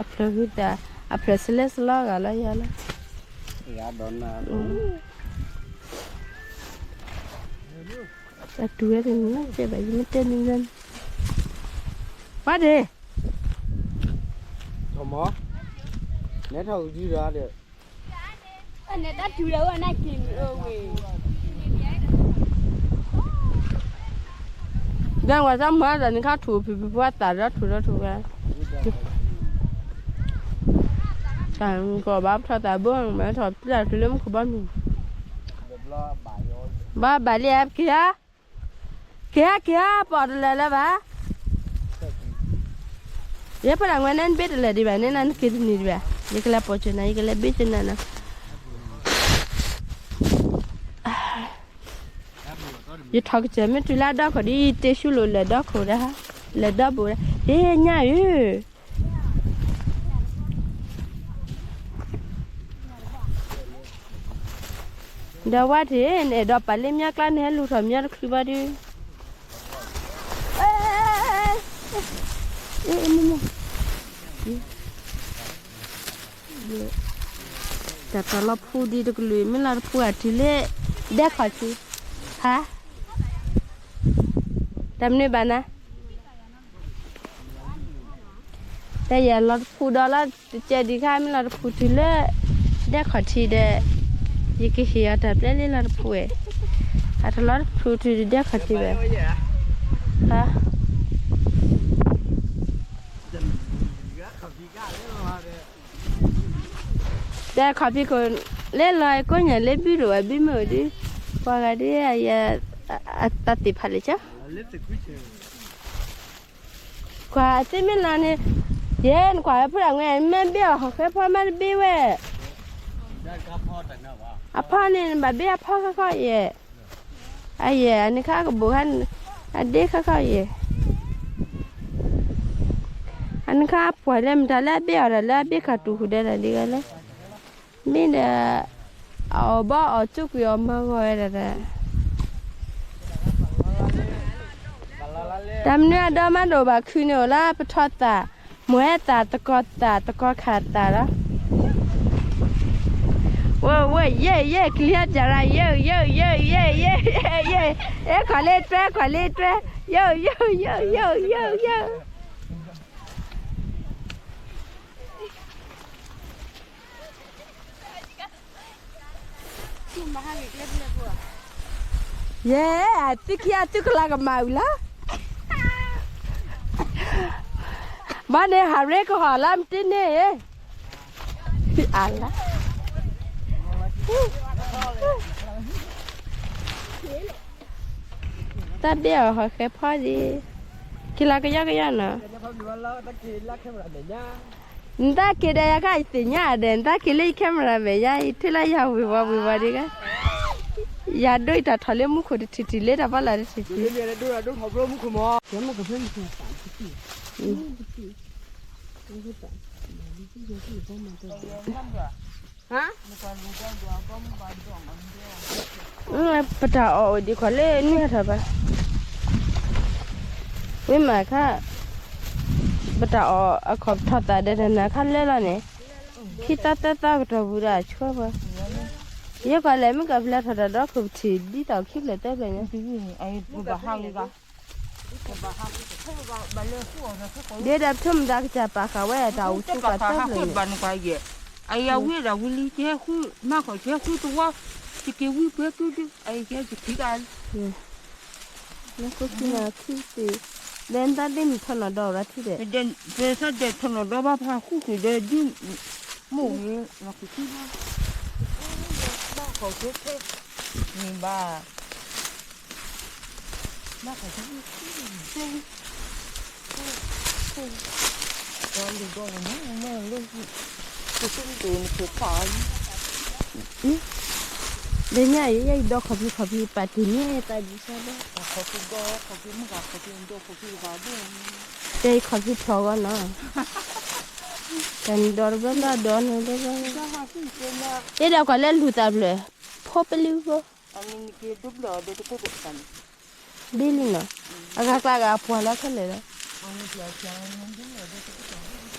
အဖျၢၣ်ဟုသၣ်, အဖျၢၣ်စလဲစလီဂၤလီၤယၤလီၤ, အတူၢ်ဝဲတန့ၣ်နီၤ ကဲဘၣ်ယမ့ၢ်တဲန့ၣ်လီၤ, ဝါဒ့ၣ်, ထီၣ်မး, နဲထီၣ်ကဒုဒီး ဒီးဝဲသးမၤဒီးနခါထူၣ်ဖံးဖံးဖီသၣ်ဒီးထူၣ်ဒီးထူၣ်ဝဲ, တၢ်ကီၢ်ဘၣ်ပထီၣ်သးဘိ မ့ၢ်ထီၣ်ပျၢ်တုၤလၢမူခိၣ်ဘီမုၢ်, ဘၣ်ဘၣ်လံဧါ က့ၤဧါ, က့ၤဧါ က့ၤဧါ ပအီၣ်တလၢာ်လၢၤဘၣ်, ယဲဖဲဒၣ်ဝဲန့ၣ် နဘ့ၣ်တလၢာ်ဒံးဘၣ်န့ၣ် နက့ၤတန့ၢ်ဒံးဘၣ်, ယကလဲၤပိာ်စၢၤနၤ ယကလဲၤဘ့ၣ်စၢၤနၤနီၤ ယထီၣ်ကစၢၢ်မ့ၢ်တုၤလၢအဒီခိၣ်ဒီး ယတ့ဆူလိာ်လၢာ်ဒီခိၣ်ဒၣ်, လၢာ်ဒီဘိၣ်ဒၣ်, ဟ့ၣ်ညၣ်ဧၢ, ဒီးဝဲတ့ၢ် နအဲၣ်ဒိးပာ်လၢမၠါကျါ နဟဲလူၤထီၣ်မၠါတချုးဘၣ်ဒီး, တၢ်တၢ်လီၤဖူဒံးတကလုာ် မ့ၢ်လီၤတဖူအတုၤလၢ ဒဲခီၣ်ထံး, ဟါ, တၢ်မနုၤဘၣ်နၤ, တၢ်ယဲၢ်လီၤတဖူဒီးလီၤ တကဲဒံးခါ မ့ၢ်လီၤတဖူတုၤလၢ ဒဲခီၣ်ထံးဒီး, ယကဟ့ၣ်အီၤတၢ်ပျဲလၢလီၤတဖူဝဲ, အတလီၤတဖူတုၤဒဲခီၣ်ထံးဘၣ်, ဟါ တၢ်ခီၣ်ဖံးခိၣ် လၢလီၤ ကိးညါလၢဘုဒိၣ်ဝဲဘုမုၢ်ဒုး, ပှၤဂၤဒ်အံၤ အသးသ့ၣ်ဖးလၢာ်ကၠီ, ကွၢ်အသ့မ့ၢ်လီၤန့ၣ်, ယဲနကွၢ်ဝဲဖုဒၣ်ငွဲ မ့ၢ်ဘ့ၣ်အီၤဟီၣ်ဃဲဖီမ့ၢ်တဘ့ၣ်ဝဲ, အဖီန့ၣ် နဘၣ်ဘ့ၣ်အဖီခီခီယဲၢ်, အယဲၢ် အန့ၣ်ခါကဘိၣ်ခါ, အဒ့ခီခီယဲၢ် အန့ၣ်ခါအပှၢ်လၢမတၤလၢအဘ့ၣ်အီၤဒီးလၢအဘ့ၣ်ခၣ်တူာ်ဃုာ်ဒီးတၢ်ဒ်ဂၤလၢ, မ့ၢ်ဒီး, အအီၣ်ဘီအီၣ်ကၠူကွံာ်အီၣ်မၤဂီၤဝဲဒၣ်, တၢ်မနုၤအဒီမါဒိၣ်ဘၣ်ခုန့ၣ်အိၣ်လၢပထီသၣ်, မိၢ်ဟဲသၣ်သကိးသၣ်သကိးခၣ်သၣ်လီၤ, ဝဲဝဲယဲၢ်ယဲၢ်ကလံၤဟဲတၢ်ရၣ် ယဲၢ်ယဲၢ်ယဲၢ်ယဲၢ်ယဲၢ်ယဲၢ်, အဲ ခွါလ့တွဲ ခွါလ့တွဲ, ယဲၢ်ယဲၢ်ယဲၢ်ယဲၢ်ယဲၢ်ယဲၢ် ယဲၢ် သုခံဂၤသုကလၤကမၣ်အုးလီၤ, ဘၣ်န့ၣ်ဟးရ့ကဟီၣ်လၢမတ့န့ၣ်, အလါ တၢ်ဘ့ၣ်အီၤဟီၣ်ဃဲဖီဒံး, က့ၤလီၤကယီကယီနီၤ, နတၢ်က့ၤဒီးယၤခါယသ့ၣ်ညါဒီး နတၢ်က့ၤလၢယ camera မဲာ်ညါ ယထံၣ်လၢယၤဝံၤဝီၤဝံၤဝီၤဒံးဂၤ, ယၤဒိၣ်ယတၢ်ထီၣ်လၢမူခိၣ်တထံၣ်ထံၣ်လၢတၢ်ဖီလာ်တထံၣ်ထံၣ် ပတၢ်အီၣ်အိၣ်ဒံးခီၣ်လၢနုၢ်ဟးထီၣ်ဘၣ်, ဝံၤမးခါ, ပတၢ်အီၣ်အခီၣ်ပထီၣ်သးဒီးတနၤခါလၢလီၤန့ၣ်, ခံသီသၢသီကတီၢ်ပူၤဒီးအဆိပှၤ, ယဲကွၢ်လဲၣ် မ့ၢ်ကဖျဲးထီၣ်တၢ်ဒီခိၣ်ပထံၣ် ဒ်သိးခံဖျၢၣ်သၢဖျၢၣ်ညါ, ဒ်ဒီးပဆိကမိၣ်တၢ်ကစၢ်ပာ်ဃာ်ဝဲတၢ်အိၣ်ဆူၣ်ပာ်သၢဖျၢၣ်န့ၣ်, အဝံၤဒၣ်ဝံၤလံ ကဟဲဃု မၤခီၣ်ကဟဲဃုတဝီ, ယက့ၤဝံပှဲၤကုဒု အယကဲယခံဂၤလံ လၢခိၣ်ခံနၤခံသ့ၣ်, ဒီးနသးဒ့မုၣ်ထီၣ်နီၢ်ဒီးရၤထံၣ်ဒီး, ပသးဒ့ထီၣ်နီၢ်ဒီးဘၣ်ဖးဃုက့ၤဒီးဒု မိၢ်ဝံၤ လီၤက့ၤခံဘၣ်, ဘၣ်ခီၣ်က့ခဲ န့ၣ်ဘၣ်, ဘၣ်ခီၣ်က့ခဲ ဒီးညါအံၤ ယဲယဒီးခီၣ်ဖံးခီၣ်ဖံး ပာ်တ့ၢ်န့ၢ်တၢ်ဒ်ဆၢဘၣ်, တဲအံၤခီၣ်ဖံးဖျိးဂီၢ်နီၤ, တၢ်နဒီးတဘျီဘျီဒီးနဒီးတဘျီဘျီ, ယဲဒၣ်ကွၢ်လၢလူၤသးဖျၢၣ်, ဖိပလံၤဖိ ဘ့လံနီၤ, အဂၤကျါဂၤအပှၢ်လီၤခဲလၢာ်လီၤ,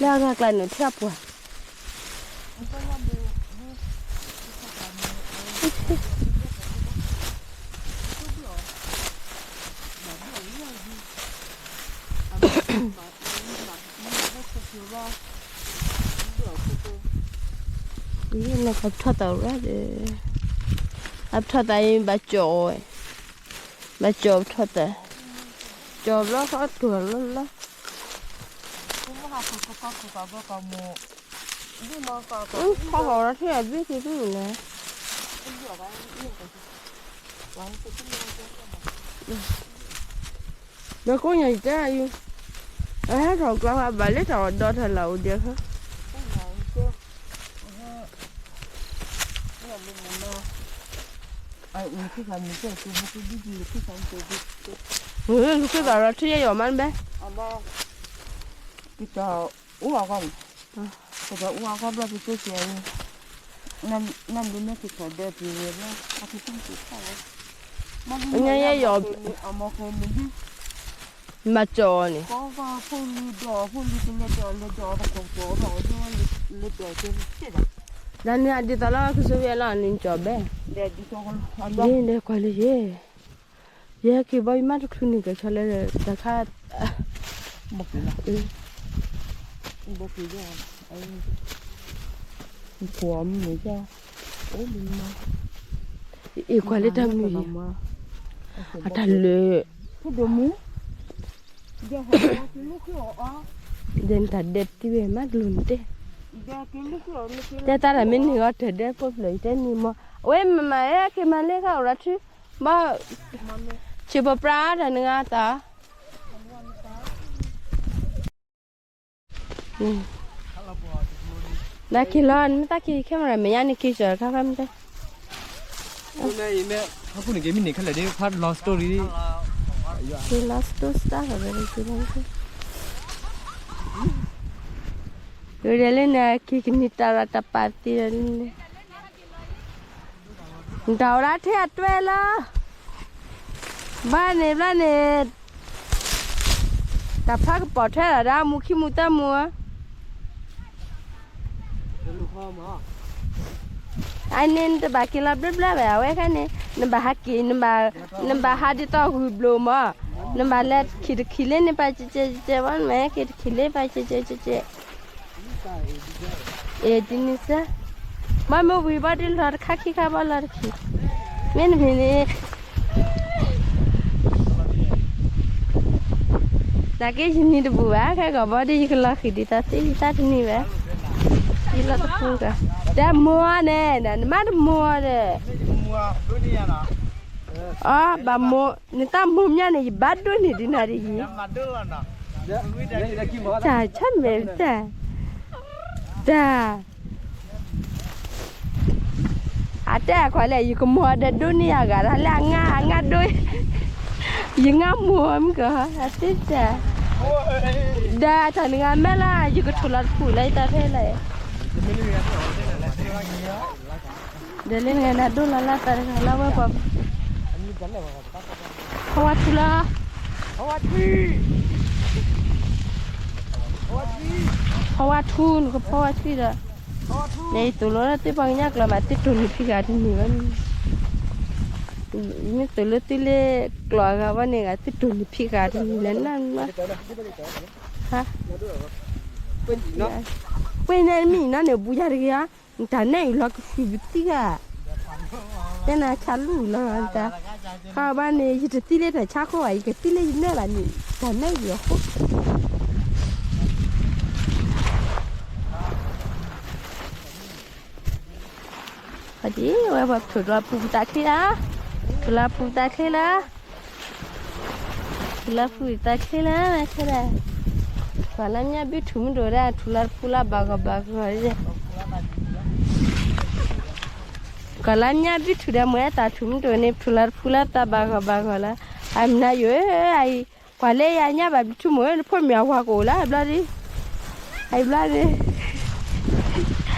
လၢအဂၤကျါန့ၣ်ထဲအပှၢ်, နကထီၣ်သးရၣ်ဒီး, အပထီၣ်သးအံၤဘၣ်ကၠီၣ်ဝဲ, ဘၣ်ကၠီၣ်ပထီၣ်သး, ကၠီၣ်ဘျီဃီထူၣ်လီၤလီၤ, ဖီၣ်ဃီၤလီၤထံၣ်အဘ့ၣ်က့ၤဒ်လဲၣ်, ဒီးကိးညါယတဲအံၤ, အဟဲထီၣ်ကျါဘၣ်လၢတၢ်အီၣ်ဒီထၢၣ်လၢအိၣ်ဒဲးခါ လူၤခ့သးရၣ်ထံၣ်ယဲယီၤမးနဘဲ, ကတၢ်အိၣ်အဂီၢ်န့ၣ်, ကတၢ်အိၣ်အဂီၢ်ဘျီပကဲကဲအံၤ, နဘျုးမ့ၢ်ကထီၣ်ဒဲးပှၤဝဲဘျီ, အကတၢၢ်ကထီၣ်ဝဲ, ညါယဲယီၤ, မၤကၠီၣ်အီၤန့ၣ်, ဒ်န့ၣ်အဒ်သိးလၢကစၢ်ယွၤလီၤန့ၣ်ကၠီၣ်ဘဲ, ဒ်န့ၣ်ကွၢ်လၢယဲ ယဟဲက့ၤဘီယမါတချုးန့ၣ်ကဆီလဲၣ်တခါ, အ့ၣ်ကွၢ်လၢတၢ်မုာ်, အတၢ်လၢာ်, ဒ်နတၢ်ဒဲးတံၢ်ဝဲမးတလိၣ်နတဲ, တဲတၢ်တၢ်မ့ၢ်န့ၢ်ဂီၤတၢ်ဒဲးဖိဖျၢၣ်အံၤတဲန့ၣ်မး, အဝဲမမၤဟဲက့ၤမၤလၢကအိၣ်ရၤထံ, ဘၣ်, ဆံးပပြါတၢ်နဂၤသး နက့ၤလီၤ နမ့ၢ်တၢ်က့ၤ camera မဲာ်ညါန့ၣ်က့ၤကၠီၤတခါခါမ့ၢ်တဲ, က့ၤလီၤ စတိစတါလီၤ က့ၤလီၤ, က့ၤဒ်လဲၣ်န့ၣ် က့ၤကနံၤတၢ်ရၣ်တၢ်ပာ်သ့ဒီးန့ၣ် နတၢ်အိၣ်ဒၣ်ထဲအတွဲလီၤ, ဘၣ်န့ၣ်ဘျီန့ၣ်, တၢ်ဖျါကပီၤထွဲလီၤဒၣ်မူခံမူသၢမူဧါ, အန့ၣ်နတဘၣ်က့ၤလီၤဘျၢဘျၢဘၣ် အဝဲခါန့ၣ် နဘၣ်ဟးက့ၤ နဘၣ်ဟးဒ်သိးဂုၢ်ဘျိမး, နဘၣ်လဲၤခံတခံလၢန့ၣ် ပာ်ကဲကဲကဲကဲဝဲ နမ့ၢ်ဟဲက့ၤတခံလၢ ပာ်ကဲကဲကဲကဲ အ့ၣ် ဒ်န့ၣ်စ့ၢ်, ဘၣ်မ့ၢ်ဝံၤဘၣ်ဒ်လီၤတခါခံခါဘၣ်လီၤတခံ, မ့တမ့ၢ်န့ၣ်, နာ်က့ယနံၤတဘူၣ်ဘၣ် ခဲဂီၤဘီဒ်ယကလီၤဃံၤဒ်သိးသ့ ယသးတနံၤဘၣ်, ယလီၤတပူၤက, တၢ်မိၢ်န့ၣ် နမါတမိၢ်ဒီး အဘၣ်မိၢ် နတၢ်မိၢ်မးန့ၣ် ယဘၣ်ဒိးန့ၢ်ဒ်နၤဒ်ယံၤ, တၢ်ဆၢမဲာ်တၢ်, တၢ်, အတဲအခွါလဲၣ် ယကမိၢ်ဒီးဒိးန့ၢ်ယၤဂၤ တၢ်လၢအငါ အငါဒိး, ယငါမိၢ်မ့ၢ်ကီး အတဲတၢ်, ဒီးတၢ်နဂၤမဲာ်လၢ ယကထိၣ်လီၤတပူၤလၢယတၢ်ဖဲလဲၣ် ဒီးလၢနဂၤဒိးလီၤလၢတၢ်တဂၤလၢဝဲပှၤ, ဖီဝါထူလီၤ, ဖီဝါထူ နကဖီဝါထူဒီး, န့ၣ် ယသိၣ်လိလၢသုပှၤကညီကျိာ်မး သုတိၢ်န့ၢ်ဖံးဃာ်တန့ၢ်ဘၣ်န့ၣ်, မ့ၢ်သိၣ်လိသုလၢကျိာ်အဂၤဘၣ်န့ၣ်ဂၤ သုတိၢ်န့ၢ်ဖံးဃာ်တန့ၢ်လၢနၢ်နၢ်, ပှ့ၤန့ၣ်မံၤနီၤန့ၣ် ဘူးယၤတဂ့ၤဧါ, နတၢ်နဲအံၤလီၤကဃုာ်ပသံဂၤ, တဲနၤဆါလူၢ်လီၤတၢ်, ခါဘၣ်န့ၣ် ယတသံလၢတၢ်ဆါခိၣ်ဘၣ် ယကသံလၢယနဲၣ်ဘၣ်န့ၣ် တၢ်နဲအံၤအဃိ ဒ်ဝဲပှၤထိၣ်လီၤပူၤပသးချ့လၢ, ထိၣ်လီၤပူၤပသးချ့လၢ, ထိၣ်လီၤပူၤပသးချ့လၢခဲဒၣ်, ကွၢ်လၢမၠါဘုထူၣ်မုၢ်ဒိၣ်ဒၣ် ထိၣ်လီၤတပူၤလၢဘၣ်ဂီၢ်ဘၣ်ဂီၢ်, ကွၢ်လၢမၠါဘုထူၣ်ဒီးမ့ၢ်အတၢ်ထူၣ်မုၢ်ဒိၣ်န့ၣ် ထိၣ်လီၤတပူၤလၢသးဘၣ်ဂီၢ်ဘၣ်ဂီၢ်လၢ, အမနၤယိၤဧၢ, ကွၢ်လၢယၤညါဘၣ်ဘျုးထူၣ်မိၢ်ဧၢ နဖိမ့ၢ်အဝၤကအိၣ်လၢအဘျီဒ် အဘျီန့ၣ်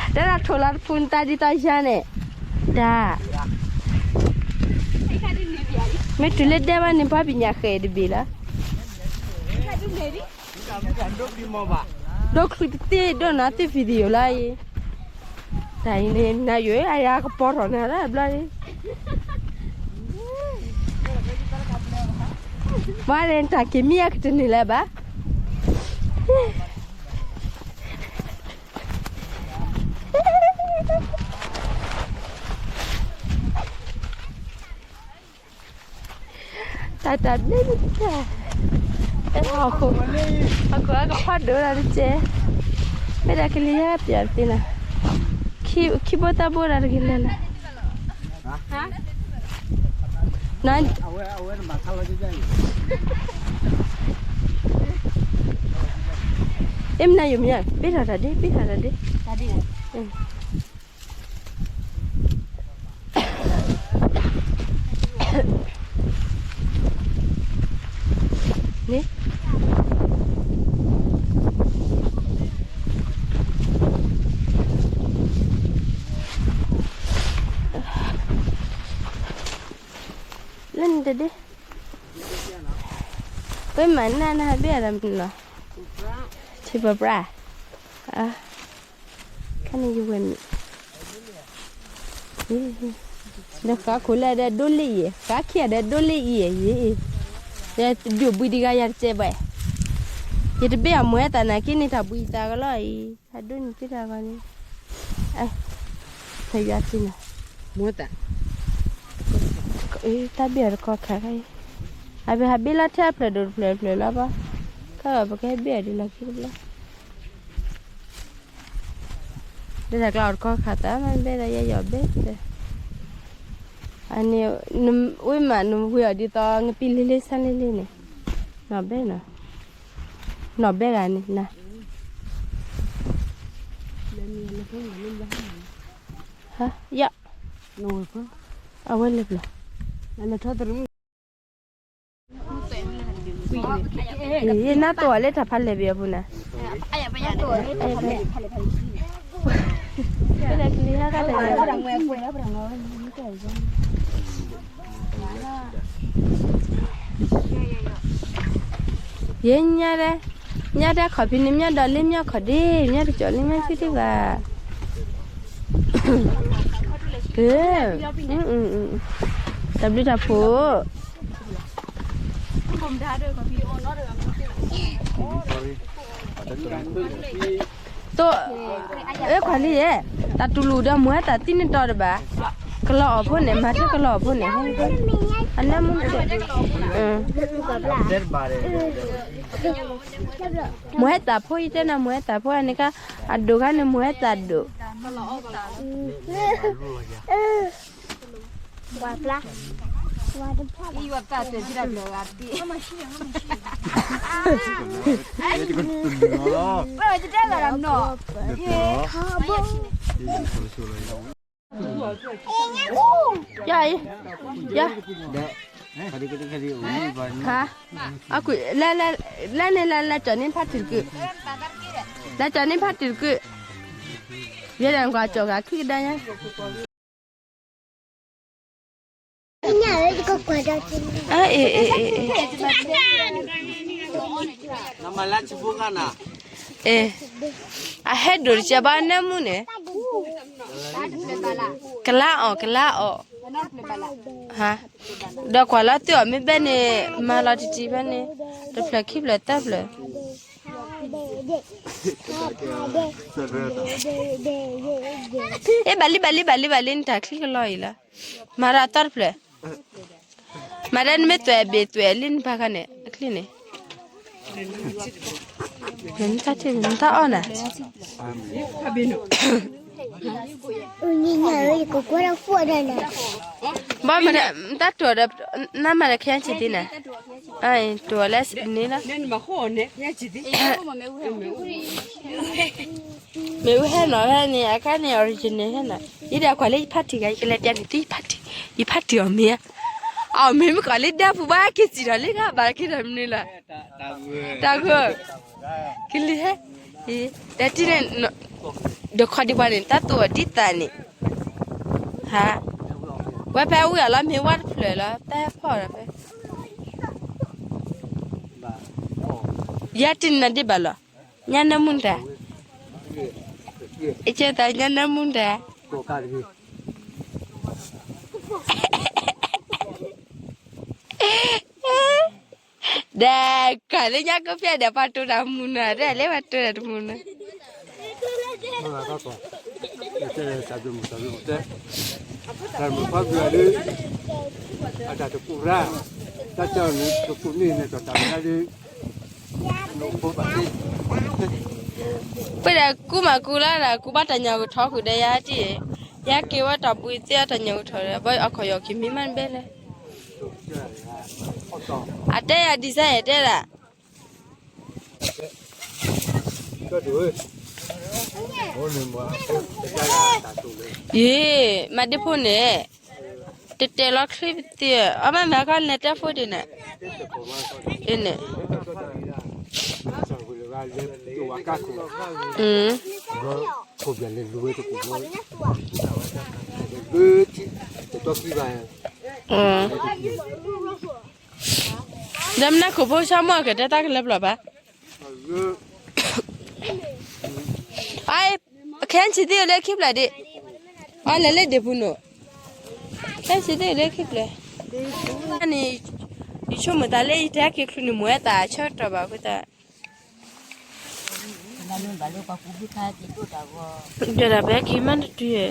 တဲဒၣ်ထိၣ်လီၤတပူၤနသးဒ်သိးယၤန့ၣ်, တၢ်, မ့ၢ်တုၤလၢဒဲဘၣ်န့ၣ် ပှၤပညၣ်ဃဲၣ်တဘ့ၣ်လီၤ, ဒိၣ်ချုးတသ့ ဒိၣ်နၤသ့ video လီၤအံၤ, တၢ်အံၤန့ၣ် နၤယိၤ အယၤကပီၤထီၣ်နၤလၢအဘျီန့ၣ် မ့ၢ်န့ၣ် တၢ်က့ၤမံအကတန့ၢ်လၢၤဘၣ်, တၢ်တၢ်ဘျ့တၢ်, ဟီၣ်ခိၣ်, ဟီၣ်ခိၣ်အကဖီဒိၣ်လီၤတကဲ, မ့ၢ်တၢ်ကလံၤယါပျၢ်သ့နၤ, ခံဘိသၣ်ဘိတၢ်တဂ့ၤလၢ်လၢ် အ့ၣ် မနၤယိၤမယါ ပ့ထီၣ်တၢ်ဒ့ ပ့ထီၣ်တၢ်ဒ့, န့ၣ် လၢနတဒ့, ပမၤနၢ်နဟးဘ့ၣ်အီၤဒီးမနုၤလီၤ, ထံပပြၢ်, ခါန့ၣ်ယဝဲၢ်မံၤ, ဒီးဃးခိၣ်လၢဒီးဒိလ့ၣ်အံၤ, ဃးခံဂၤဒီးဒိလ့ၣ်အံၤ, ယဒုးဘှံးဒံးဂၤယၤတကဲးဘၣ်, ယတဘ့ၣ်အမွဲသးနာ်က့န့ၣ် တၢ်ဘှံးသးကလီၤအံၤ, အဒိန့ၣ်တ့ၢ်တၢ်ဂီၤန့ၣ်, ဖဲယွၤသ့ၣ်န့ၣ်, မွဲသး, တၢ်ဘ့ၣ်အီၤတကီၢ်ခါခါအံၤ, အဘၣ်ဟးဘ့ၣ်လီၤထဲအဖျၢၣ်ဒိၣ်တဖျၢၣ်တဖျၢၣ်လီၤဘၣ်, ခါဘၣ်ပကဟဲဘ့ၣ်အီၤဒ်လီၢ်ခံတဘျီ ဒီးတၢ်ကျါအီၤတကီၢ်ခါသးမ့ၢ်ဘဲဒီးယဲယီၤဘဲ, အန့ၣ်, ဝဲမးနဝံၤအီၤဒ်သိး ငပံလ့လ့ဆါလ့လ့န့ၣ်, နီၢ်ဘဲနီၤ, နီၢ်ဘဲဂၤန့ၣ်နၤ, ယ, အဝဲလဲၤဘျီ, နတိၢ်အီၤလၢတၢ်ဖးလဲၢ်ဘၣ်အပူၤန့ၣ်, ယဲညါဒဲ, ညါဒဲခီၣ်ဖံးန့ၣ် မ့ၢ်ဒီးလၢမ့ၢ်ခီၣ်ဒ့, မ့ၢ်တကီၤလၢမ့ၢ်ဆူၣ်ဒံးဘၣ်, တၢ်ဘျုးတၢ်ဖှိၣ် သိး, အဲခွါလံယဲ, တၢ်တူၢ်လိာ်ဒီးမွဲသးသံနတီၤတဘၣ်, ကလီၤအီၣ်ဖိန့ၣ် မၤထဲကလီၤအီၣ်ဖိန့ၣ်, အနၢမူ, မွဲသးဖိ ယတဲနၤ မွဲသးဖိန့ၣ်က, အဒိၣ်ခါန့ၣ် မွဲသးဒိၣ် ယၤအံၤ, ယၤ, ဟါ, အကွံာ်, လၢန့ၣ် လၢလၢကၠီၤန့ၢ်ဖးတံၢ်တကုာ်, လၢကၠီၤန့ၢ်ဖးတံၢ်တကုာ်, ယဲဒၣ်ကွၢ်ကၠီၤဂၤခံကဒါညါ အ့ၣ်, အ့ၣ်, အ့ၣ်, အ့ၣ်, နမၤလၢဆူဖိခါနၤ, အဲ, အဟဲဒိၣ်တကဲဘၣ်နၢမူန့ၣ်, ကလါအီၣ် ကလါအီၣ်, ဟါ, ဒီးကွၢ်လီၤသုအီၣ်မ့ၢ်ဘဲန့ၣ် မၤလီၤတံၢ်တံၢ်ဖဲန့ၣ်, တဖျၢၣ်ခံဖျၢၣ်သၢဖျၢၣ် အ့ ဘၣ်လံ ဘၣ်လံ ဘၣ်လံ ဘၣ်လံ နတၢ်ချံကလီအံၤလီၤ, မၤဒီးအသီတဖျၢၣ်, မၤဒီးနမ့ၢ်သွဲၣ်ဘ့ၣ်သွဲၣ်လံနပၢ်ခါန့ၣ် အချံန့ၣ်, နတၢ်အီၣ်နၤ ဘၣ်မတၤ တၢ်တိၢ်ဒီး နမၤဒီး ခဲဆံးသံန့ၣ်, အတိၢ်လၢန့ၣ်လီၤ, မ့ၢ်ဝဲဟဲနီၤဖဲန့ၣ် အခါန့ၣ် original ဟဲနီၤ, ယဒၣ်ကွၢ်လၢယဖးတံၢ်ဂၤ ယကလဲၤပျးန့ၣ်သု ယဖးတံၢ် ယဖးတံၢ်အီၣ်မ့ၢ်ဧါ, အီၣ်မ့ၢ်မ့ၢ်ကွၢ်လၢဒၢပူၤဘၣ် က့ၤစံၣ်ထီၣ်လၢဂၤဘၣ်က့ၤဒီးမနုၤလီၤ, တၢ်ဂိၢ် ကလံၤဟဲ, ဒီးတံၢ်န့ၣ်, ဒီးခီဒံးပှၤန့ၣ် တၢ်တိၢ်အီၤဒ်သးန့ၣ်, ဟါ, ဝဲဖဲဝံၤအလီၤမ့ၢ်ဝါတဖျၢၣ်လီၤ တၢ်ဟဲဖီၣ်ဒီးဖဲ, ယဲတံၢ်နၤဒ်ဘၣ်လီၤ, ညါနၢမူတၢ်, အကဲသးညါနၢမူတၢ် ဒီးကးလၢညါကဖျဲၣ်ဒီး ပှၤတိၢ်တၢ်မူနၤ တၢ်လဲၤပှၤတိၢ်တၢ်တမူနၤ, တၢ်မူဖးဘျုးလၢ အတၢ်တပူၤရၢ်, တၢ်တၢ်န့ၣ်တပူၤန့ၣ်န့ၣ် တၢ်တၢ်မူရၢ်လၢ ပှၤဒီးကူမၤကူလၢဒီး ကူဘၣ်တၢ်ညၣ်ကထီၣ်ဃုာ်ဒီးယၤတံၢ်, ယက့ၤဝဲတၢ်ဘှံးသ့အတၢ်ညၣ်ကထီၣ်ဒီး ဘၣ်အခီၣ်ယီၢ်က့ၤမံမးတဘဲလဲၣ်, အတဲယၤဒ်စဲယတဲဒၣ် ယ့ၢ် မၤဒ့ဖိန့ၣ်, တတဲလီၤချံပသ့, အမ့ၢ်မၤခီလဲၤတဲဖိဒ်န့ၣ်, န့ၣ်, ဒီးမနုၤခိၣ်ဖိဆါမီၢ်ကတဲတၢ်ကလၢပျၢၤဘၣ်. အ, ခဲဆံးသ့ၣ်လၢခံဖျၢၣ်ဒံး, အလဲၤလၢဒ့ၣ်ပူၤနီၤ, ခဲဆံးသ့ၣ်လၢခံဖျၢၣ်, န့ၣ်, ယဆိကမိၣ်သးလၢယတဲက့ၤချုးန့ၣ် မိၢ်ဝဲသးဆၢကတီၢ်ဘၣ်အဃိသတး ဒီးတၢ်ဘဲက့ၤမးတတုၤ,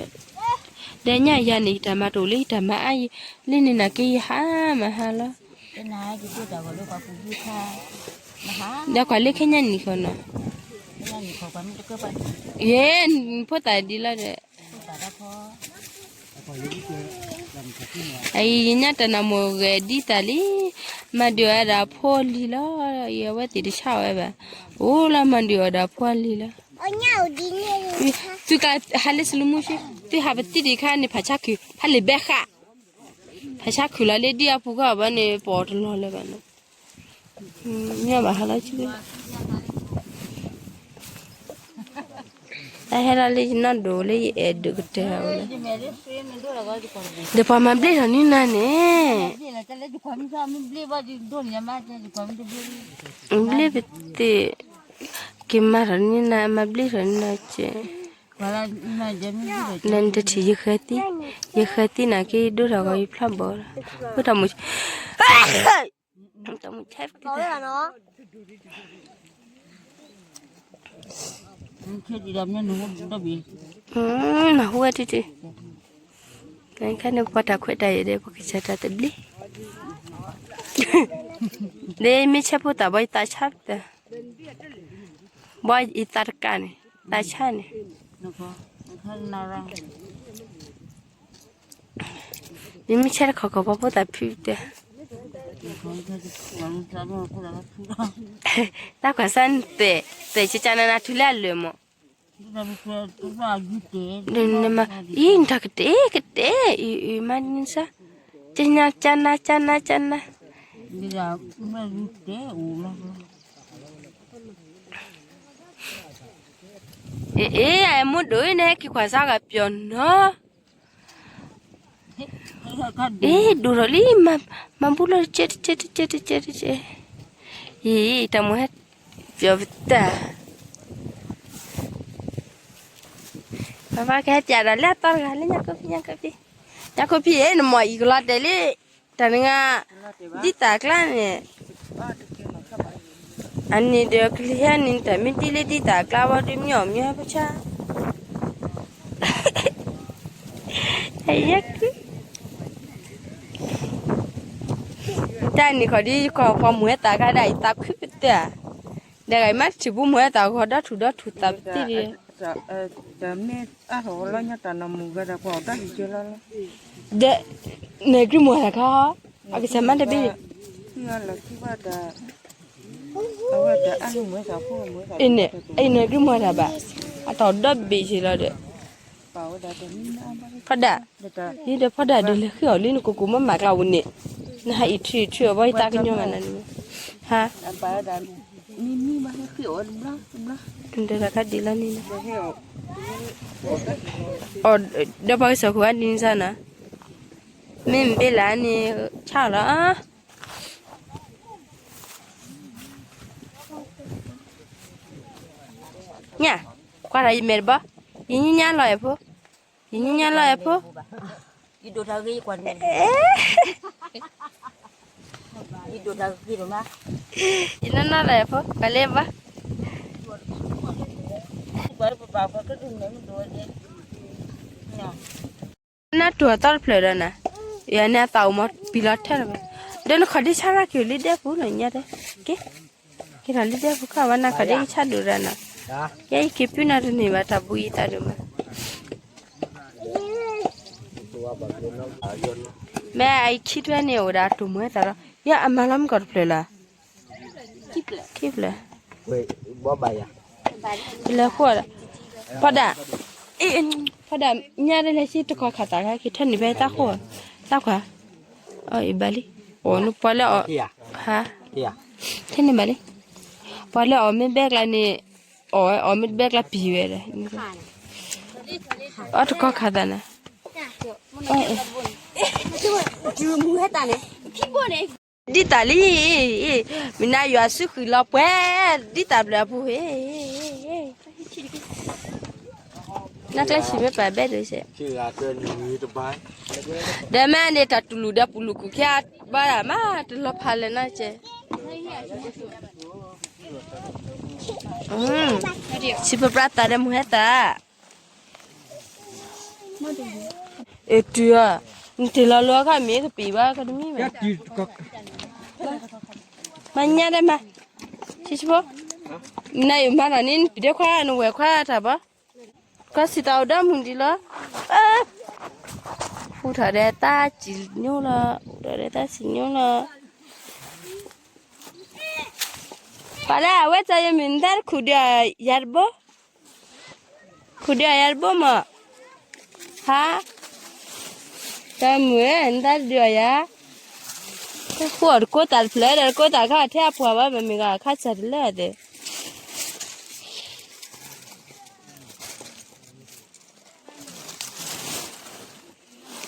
ဒီးညါယၤန့ၣ် ယတၢ်မၤတအိၣ်လၢယတၢ်မၤအါယံၤ, လၢန့ၣ်နာ်က့ယဟးမးဟါလီၤ. ဒီးကွၢ်လၢခဲညါနံၣ်ဃီနီၤ, ယဲ, ဖိသၣ်ဒ်လီၤဒီး အံၤ ယညါတၢ်နးမိၢ်ဂဲၤဒ်သးလံ, မၤဒုးအီၤဒၣ်ဖိလံၤလီၤ, ယဝဲသ့ၣ်တဆါဝဲဘၣ်, အိၣ်လီၤမၤဒုးအီၤဒၣ်ဖိလံၤလီၤ. သုကဟးလၢစလူမူဆ့, သုဟးပသံဒံးခါန့ၣ် ဖးဆါခုၣ်, ဖးလံာ်ဘဲဃာ်, ဖးဆါခုၣ်လီၤလၢဒ်အပူၤဃီဘၣ်န့ၣ် ပအီၣ်တလီၤလၢၤဘၣ်နီၤ. မ့ၢ်ဘၣ်ဟးလီၤဆံ, တၢ်ဟဲလီၤလၢယနီၢ်ဒိၣ်လၢယအဲၣ်ဒိးကတၢၢ်အီၤလီၤ, ဒီးပှၤမၤဘျ့ထီၣ်န့ၢ်နၤန့ၣ်, ဘျ့ပသ့ၣ်, က့ၤမၤထီၣ်န့ၢ်နၤ မၤဘျ့ထီၣ်န့ၢ်နၤကဲ, နတထံၣ် ယဃၢၤသံ, ယဃၢၤသံနာ်က့ ယဒိၣ်ထီၣ်ဂီၤ ယဖျီၣ်ဘီၣ်လီၤ, အိၣ်တၢ်မူ, တၢ်မူ, နဟူဝဲတံၢ်တံၢ်, နခါန့ၣ် ပှၤတၢ်ခွဲးတၢ်ယာ်ဒီး ပှၤကစၢ်တၢ်သဘျ့, ဒီးမ့ၢ်ဆဲးဖိသၣ်ဘၣ် ယသးဆါပသး, ဘၣ်ယသးတကးန့ၣ် သးဆါန့ၣ် ယမ့ၢ်ဆဲးတခီခီ ပှၤဖိသၣ်ဖုတဲ, တၢ်ကွၢ်စၢ်နသွဲၣ်, သွဲၣ်ကကနနၤ ထုးလၢအလၢာ်မး, အံၤ နတၢ်ကတဲာ်ကတဲာ် အံၤ အံၤ မၤနစၢ်, ကနၤ ကနၤ ကနၤ ကနၤ, အ့ အ့ အမိၢ်ဒိၣ်အံၤ နဟဲက့ၤကွၢ်စၢ်ဂၤပျီၢ်နီၤ, အ့ ဒိၣ်ထီၣ်လံ, မၤဘူၣ်လီၤတကဲးတကဲးတကဲးတကဲးတကဲး, အံၤ တၢ်မိၢ်ဟဲပျီၢ်ပတၢ်, ပကဟဲပၠးဒီးလၢအသီတဂၤလၢညါကိးဖံ ညါကိးဖံ, ညါကိးဖံ နမီၢ်အံၤကလီၤတဲာ်လံ, တၢ်နငါ ဒ်တၢ်ကျါန့ၣ် အန့ၣ်ဒီးကလံၤဟဲန့ၣ် တၢ်မ့ၢ်တ့လၢဒ်တၢ်ကျါဝဲဒုးမ့ၢ်အီၣ်မ့ၢ်ဟဲပဆါ ယဲ တၢ်န့ၣ်ခီဒ်ယကီၢ်ပှၤမုၢ်ဝဲသၣ်ခါဒၣ် ယသးခုကတၢၢ်, ဒီးဂၤမ့ၢ်တထံၣ်ဘူးမုၢ်ဝဲသၣ်ဂီၤဒီထူၣ်ဒီထူၣ်သးပတံၢ်ဒ်, ဒီး နဂ့ၢ်မုၢ်ဝဲသၣ်ခါ, အကစၢ်မ့ၢ်တဘ့ၣ်, အံၤန့ၣ် အံၤနဂ့ၢ်မုၢ်ဝဲသၣ်ဘၣ်, အတၢ်ဒီဘ့ၣ်ယ့လီၤဒီး ဖီဒၣ်, ယဒီးဖီဒၣ်ဒုးလဲၤဃ့အီၤလံ နကိၢ်ကိၢ်မ့ၢ်မၤကျးဝံၤန့ၣ်, နဟးအံးထွံအံးထွံအီၤဘၣ် ယတၢ်ကညီမးနၤန့ၣ်, ဟါ, ဒ်တၢ်ခါဒ်လီၤန့ၣ်, ဒီးပှၤကစၢ်ခိၣ်အါဒ်န့ၣ်စၢ်နၤ, မ့ၢ်မ့ၢ်ဘ့ၣ်လၢန့ၣ် ဆါလီၤ, ညၣ်, ကွၢ်ဒီးယမဲာ်တဘီ, ယညၣ်ညၣ်လီၤအဲၣ်ဖိ, ယညၣ်ညၣ်လီၤအဲၣ်ဖိ, ယနီၢ်နီၢ်လီၤအဲၣ်ဖိ ကလဲၤဘၣ် နၢ်တူၢ်အသီတဖျၢၣ်ဒီးနၤ, ယၤန့ၣ်အသးအိၣ်မးပံၤလီၤထဲလီၤ, ဒီးနခီၣ်ဒ့ဆါရၣ်က့ၤလံဒဲပူၤလီၤညါတဲ, က့ၤ, က့ၤထီၣ်လံဒဲပူၤခီၣ်ဝဲနၤခီၣ်ဒ့ကဆါဒိၣ်ရၣ်နၤ, ယဲယက့ၤပုၢ်နၤတန့ၢ်ဘၣ်တၢ်ဘူးယသးဒိၣ်မး, မ့ၢ်အခံထွဲန့ၣ်အိၣ်ဒၣ်တိၢ်မွဲသးဒီး ယဲအမၤလီၤမုၢ်ကီၢ်တဖျၢၣ်လီၤ, ခံဖျၢၣ် လဲၤဃိဒီး, ဖီဒၣ်, ဖီဒၣ် ညါတလဲၤစ့တကီၢ်ခးသးက့ၤ ထဲန့ၣ်ဖဲသးဃိ, သးခွါ, အီၤအံၤဘၣ်လံ, အိၣ်နပှၤလၢအီၤ, ဟါ, ထဲန့ၣ်ဘၣ်လံ, ပှၤလၢအီၤမ့ၢ်ဘဲကျါန့ၣ်, အီၤအီၤမ့ၢ်တဘဲကျါပံၤဝဲဒီး, အီၤတကီၢ်ခးသးနၤ, ဒ်တၢ်လံ, မ့ၢ်နၤယွၤစုဃံလီၤပှဲၤ, ဒ်တၢ်ဘျၢအပူၤ, နကျဲဆံးမ့ၢ်ပာ်ဘဲဒိၣ်စဲး, ဒီးမ့ၢ်န့ၣ်တၢ်တူၢ်လူၢ်ဒီးပူၤလူၢ်ကူၣ်ခံ, ဘၣ်ဒၣ်မးတလီၤဖးလၢၤနီကဲ, စံးပပြးသးဒီးမုၢ်ဟဲသၣ် အ့ၣ်တုၤဧါ, နတ့ၢ်လီၤလီၤအခါမ့ၢ်ကပံာ်ဘၣ်ကတမံဘၣ်, မၤညါဒဲးမး, ဆံးဆံးဖိ, နယမၤတၢ်န့ၣ် နပံာ်ဒဲးခွါ နဝဲၢ်ခွါတၢ်ဘၣ်, ကီၢ်စံးတၢ်အိၣ်ဒီမုၢ်ဒံးလီၤ, ဟူထီၣ်ဒီးတၢ်စံၣ်ညိလီၤ, ဟူထီၣ်ဒီးတၢ်စံၣ်ညိလီၤ, ပှၤလၢအဝဲတၢ်ယမုၢ်နတၢ်တခူၣ်ဒီးယၤတဘိ ခူၣ်ဒုးအီၤယၤတဘိမး, ဟါ, တၢ်မုၢ်ဧၢ နတၢ်တဒုးအီၤယၤ, တၢ်ဃိအီၤတကိးသးတဖျၢၣ်ဒီး တကိးသးခါထဲအပှၤဘၣ် မ့ၢ်မ့ၢ်ဂ့ၤ ခါစၢ်တလၢအသ့ၣ်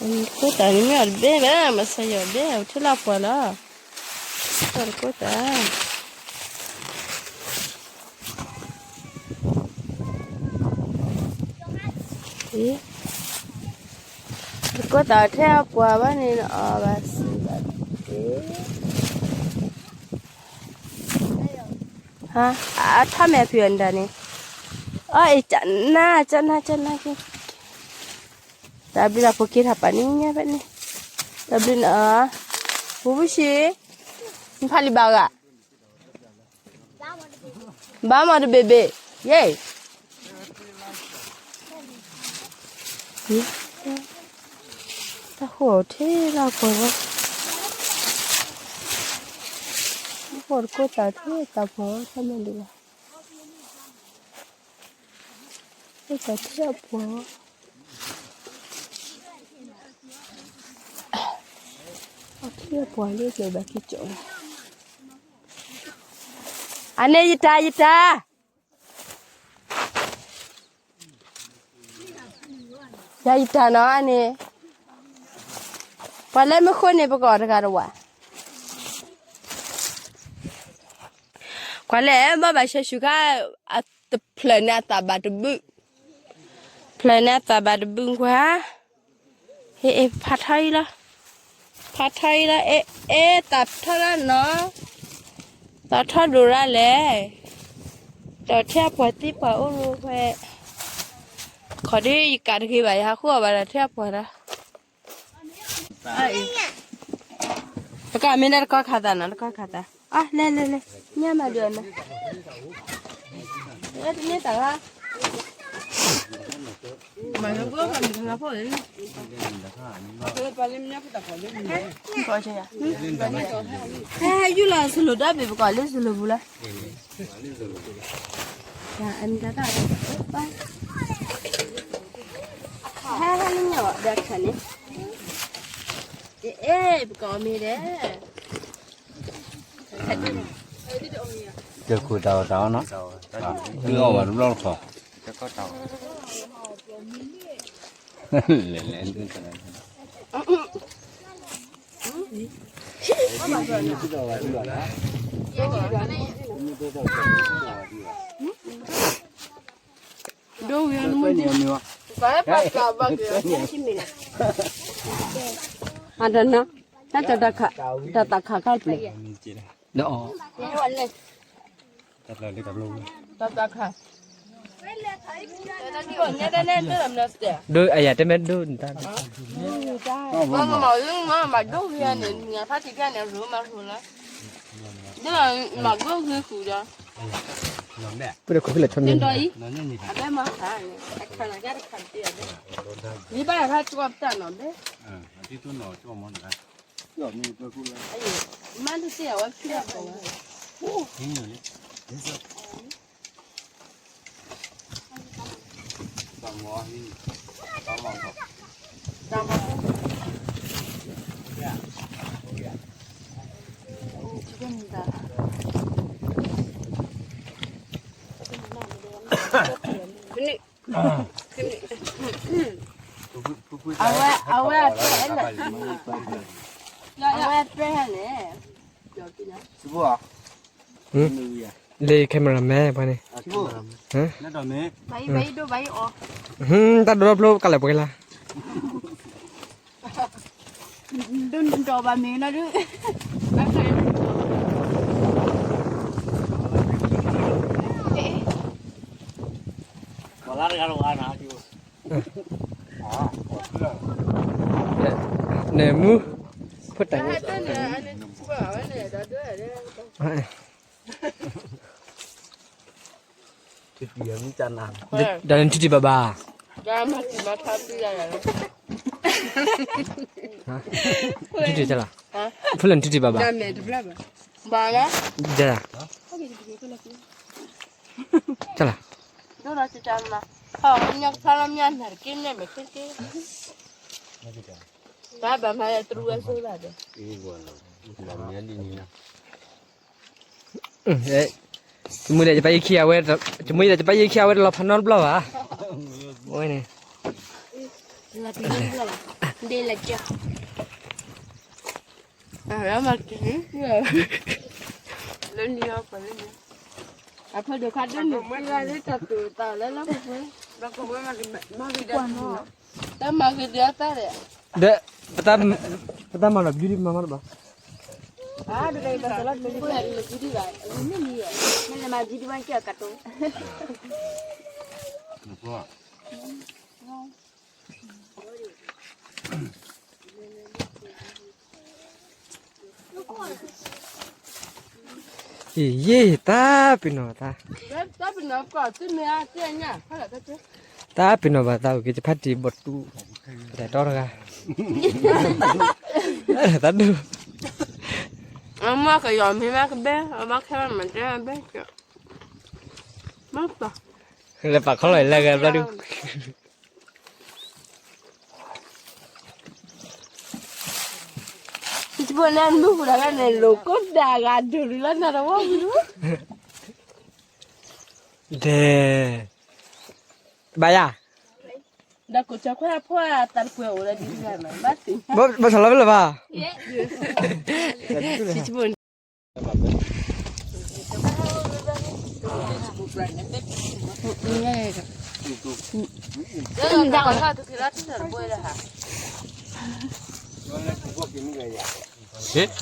တကိးသးန့ၣ်မ့ၢ်အီၤတဘဲဘၣ် မၤစၢၤယီၤဘဲ အဝဲထဲလၢအပှၤလီၤ, တကိးသး တကိးသးထဲအပှၤဘၣ်န့ၣ် အီၣ်ဘၣ်စံးဘၣ်တက့ၢ်, ဟါ, အထီၣ်မဲာ်ဖုးအီၤနတၢ်န့ၣ်, အီၣ်အံၤ ကနၣ် ကနၣ် ကနၣ်က့ၤ, တၢ်ဘျုးလၢဖိက့ၤထီၣ်ပာ်န့ၣ်ညါဖဲန့ၣ်, တၢ်ဘျုးလၢ, ပူၤပူၤရှံ, နဖးလံာ်ဘၣ်ဂၤ ဘၣ်မၤတဘ့ၣ်ဘ့ၣ်, ယဲၢ်, တၢ်ဃိအီၤထဲလၢအပှၤဝဲ, တၢ်ဃိတကိးသးထဲသးပှၤဝဲ တၢ်မၤဒ်လီၤ, တၢ်ထဲအပှၤဝဲ, အထဲအပှၤလၢကျဲဘၣ်က့ၤကၠီလီၤ, အန့ၣ်ယတၢ် ယတၢ် ယၤယတၢ်နီၤန့ၣ်, ပှၤလၢမ့ၢ်ဃိန့ၣ် ပကအီၣ်တဂၤတဝဲ, ကွၢ်လဲၣ် ဘၣ်ဘၣ်ဆၢဆူၣ်ခါ, အတဖျၢၣ်န့ၣ်အသးဘၣ်တဘုး, ဖ ဖျဲးန့ၣ်သးဘၣ်တဘုကွၢ်, ဟ့ၣ် ဖးထီအံၤလီၤ, ဖးထီအံၤလီၤ, အဲ အဲ သးထီဒၣ်နီၤ, သးထီဒိၣ်ရၣ်လဲၣ်, ဒီးထဲအပှၤသ့ပှၤအိၣ်ဝဲ, ခီဒ်ယကးတဂ့ၤဘၣ် ယဟးဃုအီၣ်ဘၣ်ဒီးထဲအပှၤဒီး ပကမ့ၢ်ဒၣ်တကီၢ်ခါသးနီၤ တကီၢ်ခါသး, အလဲၤလဲၤလဲၤ, ညၣ်မၤဒုးအီၤနီၤ, တမ့ၢ်သးဂၤ, ဟဲယူၢ်လီၤစလိၤဒၣ်ဘ့ၣ်ပကီၢ်လၢစလိၤပူၤလီၤ, ဟဲဟဲလၢညၣ်ဒီးခါန့ၣ်, အဲ ပကအီၣ်မ့ၤဒဲး ကဲခိၣ်တၢ်အီၣ်တၢ်အီနီၤ, ဒုးအီၣ်ဘၣ်တဘျီတခီၣ်, လဲၤလဲၤ ဒိၣ်ဝံၤအီၤနမုၢ်, အတနၤ, တၢ်တခါ, တၢ်တခါခါပျဲၢ်, ဒီးအီၤ, တၢ်တခါ, ဒိၣ်အယၤတဲမ့ၢ်ဒိၣ်နတၢ်, မၤဒိၣ်ဂ့ၤန့ၣ် မၤဖးတံၢ်ကၢ်န့ၣ် ရိမၤရိလီၤ, ဒ်မၤဒိၣ်ဂ့ၤဃုာ်ဒီး ပတခိၣ်လၢထီန့ၣ်, အဘဲမၤခါန့ၣ် အခါနၤကတခါတ့ၢ်အဘဲ, မ့ၢ်ဘၣ်တၢ်ကီပတၢ်နီၤဘဲ, မ့ၢ်တ့ၢ်အဝဲဖျဲၣ်အဘဲ, အဝဲ အဝဲအတဲလၢ အဝဲတဲလဲၣ်, လၢ camera man ပှၤန့ၣ်, ဘၣ်အံၤ ဘၣ်အံၤဒိၣ်ဘၣ်အံၤအီၤ, တၢ်ဒိၣ်ထီၣ်ဖျိကလဲၣ်ပှဲၤလၢ ဒိၣ်နတီၤဘၣ်မ့ၢ်နီၤဒုး, န့ၣ်မူ, ဖိတၢ် ဒီးနထံၣ်တံၢ်ဘၣ်ဘၣ်, နထံၣ်တံၢ်လီၤ, ဖိလၢနထံၣ်တံၢ်ဘၣ်ဘၣ်, ဒ် တၢ်လီၤ, တမုၢ်ဒီးယပၢ်ယခံအဝဲ, တမုၢ်ဒီးယပၢ်ယခံအဝဲတလီၤဖးနီတဘျီဘၣ်, အဝဲန့ၣ် အဖိဒိၣ်ခါဒိၣ်န့ၣ် တၢ်သူၣ်တၢ်လၢလၢပှဲၤပှဲၤ, တၢ်မၤဂ့ၤဒံးအသးဒီး, ဒီး ပတၢ်မၤလီၤဘျူဒံးမၤမးတဘၣ်, မ့ၢ်လၢမၤဘျူဒံးဘၣ် မ့ၢ်လၢမၤဘျူဒံးဘၣ်ကဲအီၤကတိၤ ယံာ်ယံာ် တၢ်ပ့ၤနီၣ်သး, တၢ်ပ့ၤနီၣ်ဘၣ်သး အိၣ်က့ၤတဖၣ်တံၢ်ဘီၣ်တူၢ်, တၢ်တီတဂၤ, တၢ်ဒိၣ်, အမ့ၢ်ကယီၤမ့ၢ်ဘၣ်ကဘဲ အဘၣ်ခဲဘၣ်မၤတဲဘဲ, လၢပာ်ခီလီၤလၢဂဲၤဘျီဒုး ယဘိန့ၣ် နမုၢ်ပူၤတဂၤန့ၣ် လိာ်ကိၣ်ဒၣ်ဂၤဒိၣ်ဒုးလၢနၤတဝီပူၤဒုး, ဒဲ, ဘၣ်ယၤ, ဒီးကိးကၠီခွဲးအဖိအသးတကွဲးအိၣ်လၢဒ်လဲၣ်မး ဘၣ်သ့ၣ်ညါ, ဘၣ်ဆၣ်လီၤဖဲလဲၣ်ဘၣ်, ယဘိန့ၣ် ဒ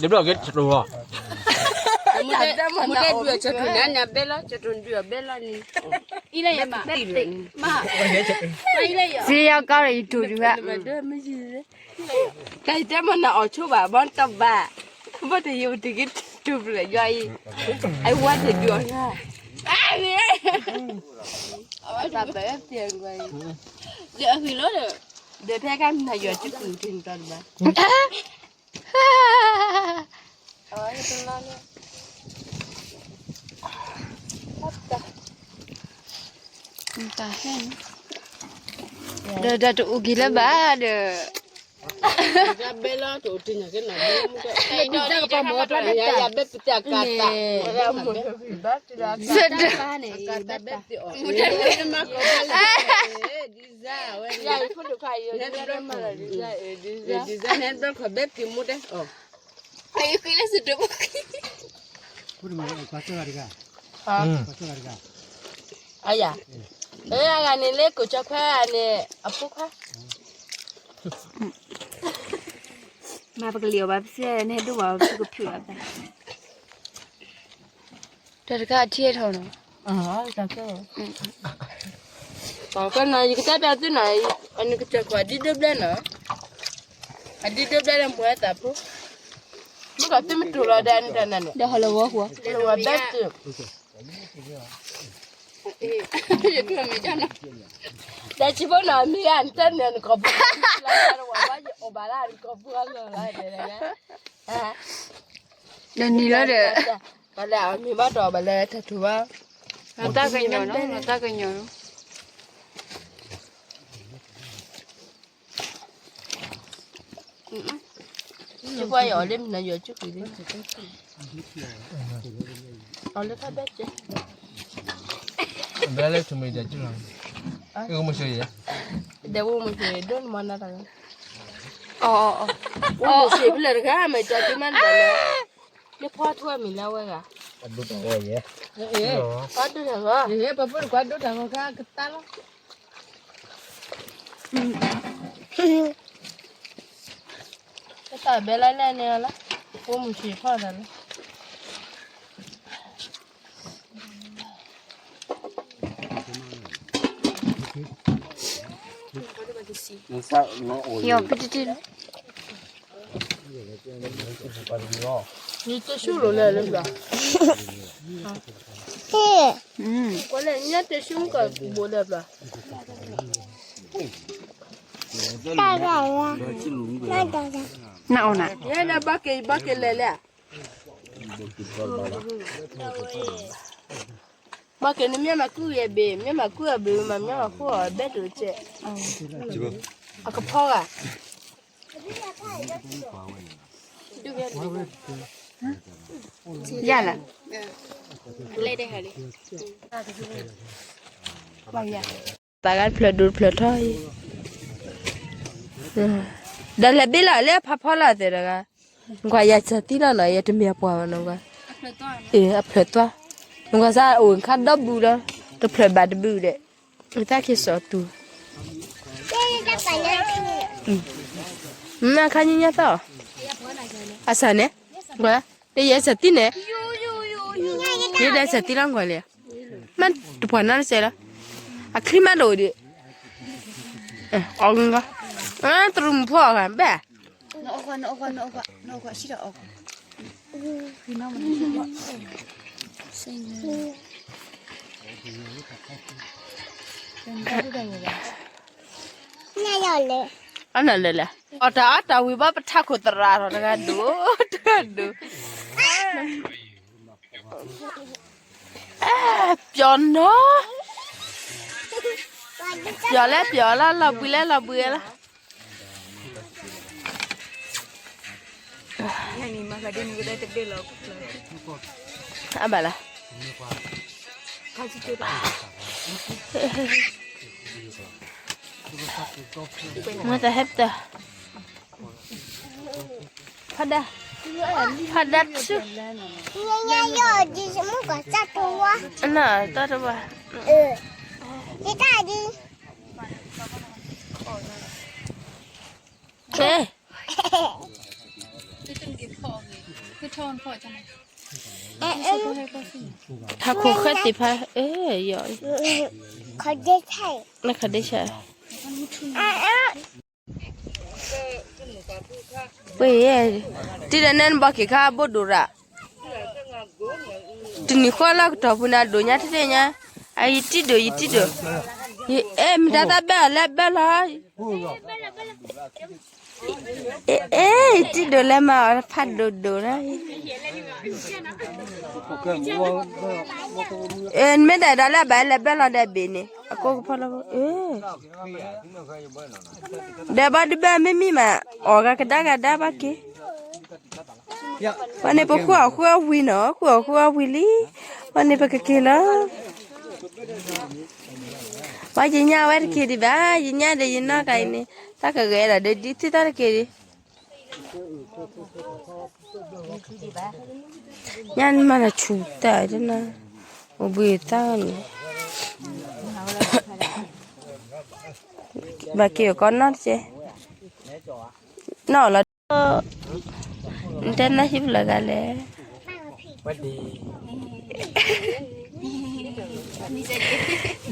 ်ဘျီက့တတူၢ်လီၤ. မူတဲဒုးအကတူၢ်န့ၣ် နဘဲလီၤ ကတူၢ်ဒုးအဘဲလီၤန့ၣ်, အံၤလၢယမၤ, မၤ, အံၤလၢယ, စ့ယီၤကီးဒီးယတူၢ်ဒုးဘၣ်, တၢ်ယတဲမၤနၤအီၣ်ဆိဘၣ် ဘီတဘၣ်, ဘီတယိၤတက့ၤတူၢ်ဖျဲးယွၤအံၤ, အဝဲတဒုးအီၤ, ဒီးအဂံၢ်လီၤဒီး, ဒီးဖဲကမၤယွၤကကူၣ်က့ၤတဘၣ် တၢ်ဟဲ, ဒီးတၢ်တအိၣ်က့ၤလၢၤဘၣ်ဒီး, ဘဲလီၤတအိၣ်တ့ၢ်ညါက့ၤနီၤ, တၢ်ကပၤမၤတၢ်လၢတၢ်, ဘဲပတၢ်ကၢ်တၢ်, စ့ဒၢ, ဒ်စ့, ဒ်စ့, နဘဲခွါဘဲပတံၤမူတဲ, အယၤ, အဂၤန့ၣ်လၢကိးကၠီခွါန့ၣ် အဖိခွါ, မၤပကလံၤအီၤဘၣ်ပစဲ နဟဲဒိၣ်ဘၣ်ပကဖုးလီၤ, တၢ်တခါအထံအထီၣ်နီၤ, တၢ်ကနီၤ ယကတဲပျးသုနီၤ, အနကစၢၢ်ခိၣ်အဒံဒိဘျဲနီၤ, အဒံဒိဘျဲလၢမွဲသးဖိ, မ့ၢ်ကသုမ့ၢ်တူၢ်လီၤဒၣ်န့ၣ်တၢ်နၤန့ၣ်, ဒီးဟီၣ်လၢဝီဃိ, လၢဝီဘဲတု, တၢ်ဆံးဖိနီၤ မ့ၢ်ဂ့ၤ နတၢ်န့ၣ်နကီၢ်ပူၤ, နကီၢ်ပူၤအလီၢ်လီၤ, ဒီးနံၤလီၤဒီး, ဘၣ်လၢအမ့ၢ်ဘၣ်ဒီးဘၣ်လၢတၢ်ထူၣ်ဘၣ်, နတၢ်ကညီၤနီၤ နတၢ်ကညီၤနီၤ, ယကွၢ်ယအီၤလၢမနုၤယွၤကၠူၣ်ကွံာ်လံ, အီၤလၢခါဘဲကဲ, ဘဲလၢထမံၤတၢ်ကၠူၣ်လီၤ, အိၣ်မုၢ်ဆ့ၣ်, ဒီးအိၣ်မုၢ်ဆ့ၣ်ဒိၣ်နမၤနၤတၢ်လီၤ, အီၤ, အိၣ်မုၢ်ဆ့ၣ်ဖဲလဲၣ်တဂၤ မ့ၢ်တၢ်ကၠူၣ်မၤနၤလီၤ, လၢဖီထွဲမံၤလၢဝဲဂၤ, ပှၤဒိၣ်တၢ်ဂီၤ, ပှၤဒိၣ်တၢ်ဂီၤ, ပှၤဒိၣ်တၢ်ဂီၤခါကတၢၢ်လီၤ တၢ်ဘဲလၢလဲၣ်န့ၣ်လီၤ, အိၣ်မုၢ်ဆ့ၣ်ဖီၣ်တၢ်လီၤ, ယီၤပတတ့ၢ်လီၤ, ယတၢ်ဆူၣ်လိာ်လဲၣ်လၢပျၢ်, ကွၢ်လဲၣ် ညၣ်တၢ်ဆူၣ်မ့ၢ်ကဘိးလဲၣ်ပျၢ်, နအီၣ်နၤ, ယဲဒၣ်ဘၣ်က့ၤ ဘၣ်က့ၤလဲၤလဲၣ်, ဘၣ်က့ၤန့ၣ် မ့ၢ်မၤကူၣ်ဂဲၤဘ့ၣ် မ့ၢ်မၤကူၣ်ဂဲၤဘ့ၣ် မ့ၢ်မၤကူၣ်အီၤဘဲဒိၣ်ကဲး, အကဖီဂၤ ယၤလၢ, သးဂၤတဖျၢၣ်ဒိၣ်တဖျၢၣ်ထီအံၤ, ဒီးလဲၤဘ့ၣ်လီၤလၢဖးဖီလီၤသ့တဂၤ, နကွၢ်ယၤစၢၤသံလီၤနီၤ ယတမ့ၢ်အပှၤဘၣ်နီၤ, အဖျၢၣ်သွါ, နကွၢ်စၢ်အိၣ်ခါဒီဘုလီၤ, တဖျၢၣ်ဘၣ်တဘုဒီး, တၢ်ခံစီၤတူၤ, မ့ၢ်အခါညါညါသီၣ်, အစၢ်န့ၣ်, ကွၢ်, တယဲစၢၤသံန့ၣ်, ယဲဒၣ်စၢၤသံလီၤကွၢ်လံ, မ့ၢ်တပှၤနီတစဲးလီၤ, အချံမးတအိၣ်ဒံး, အီၣ်ဂီၢ်, တရူးမုၣ်ဖိအီၣ်ဂီၢ်ဘၣ်, အနလဲၣ်လဲၣ်, အီၣ်တၢ်အီၣ်တၢ်ဝံၤဘၣ်ပထးခိၣ်သရၣ်ထီၣ်တဂၤဒိၣ်, တဂၤဒိၣ်, ပျီနီၤ, ပျီလဲၣ်ပျီလီၤ လီၤဘှံးလဲၣ်လီၤဘှံးလီၤ, အဘၣ်လၢ, မ့ၢ်တဟဲပတၢ်, ဖးဒၣ်, ဖးဒၣ်ဆူ, အနၢ်တၢ်တဘၣ်, ဒီး တဲ, ထးခိၣ်ဃဲသ့ၣ်ဖး, အၢ, ယီၤ, နခဒ့ဆၣ်, ဝဲ, တံၤဒီးနဲနဘီက့ၤခါဘိၣ်ဒိၣ်ရၣ်, တနံၤဃီလၢကတီၢ်ပူၤန့ၣ် အဒိၣ်ညါတသ့ၣ်ညါ, အယတံၤဒိၣ် ယတံၤဒိၣ်, အဲ မတၤသးဘဲအီၤလဲၣ် ဘဲလီၤ အဲ တံၤဒိၣ်လဲၤမၤအီၤဖးဒိၣ်ဒိၣ်လီၤ, မ့ၢ်ဒၣ်ဒီးလၢအဘၣ်လဲၤဘဲလီၤဒီးဘ့ၣ်န့ၣ် အကိးကဖီလီၤ, ဒီးဘၣ်ဒုးဘၣ်မ့မ့ၢ်မး, အီၣ်ဂၤကဒါဂၤဒါဘၣ်က့ၤ, ဘၣ်န့ၣ်ပဃုအီၣ်ဃုအီဝံၤနီၤ, ဃုအီၣ်ဃုအီဝံၤလံ, ဘၣ်န့ၣ်ပကက့ၤလီၤ ဘၣ်ယညၣ်ဝဲတက့ၤဒံးဘၣ်, ယညၣ်ဒီးယနီၢ်ကၤအံၤန့ၣ် တၢ်ကဂဲၤဒၣ်ဒီးဒ်ထံသီတက့ၤဒံး, ညၣ်နမၤလၢဆူၣ်တၢ်ဒ်နီၤ, အိၣ်ဘှံးသၣ်န့ၣ်, ဘၣ်က့ၤအီၤကီးနီၢ်တက့ၢ်, နီၢ်လီၤ နတဲနၢ်ဟံၣ်ဖျၢၣ်ဂၤလဲၣ်,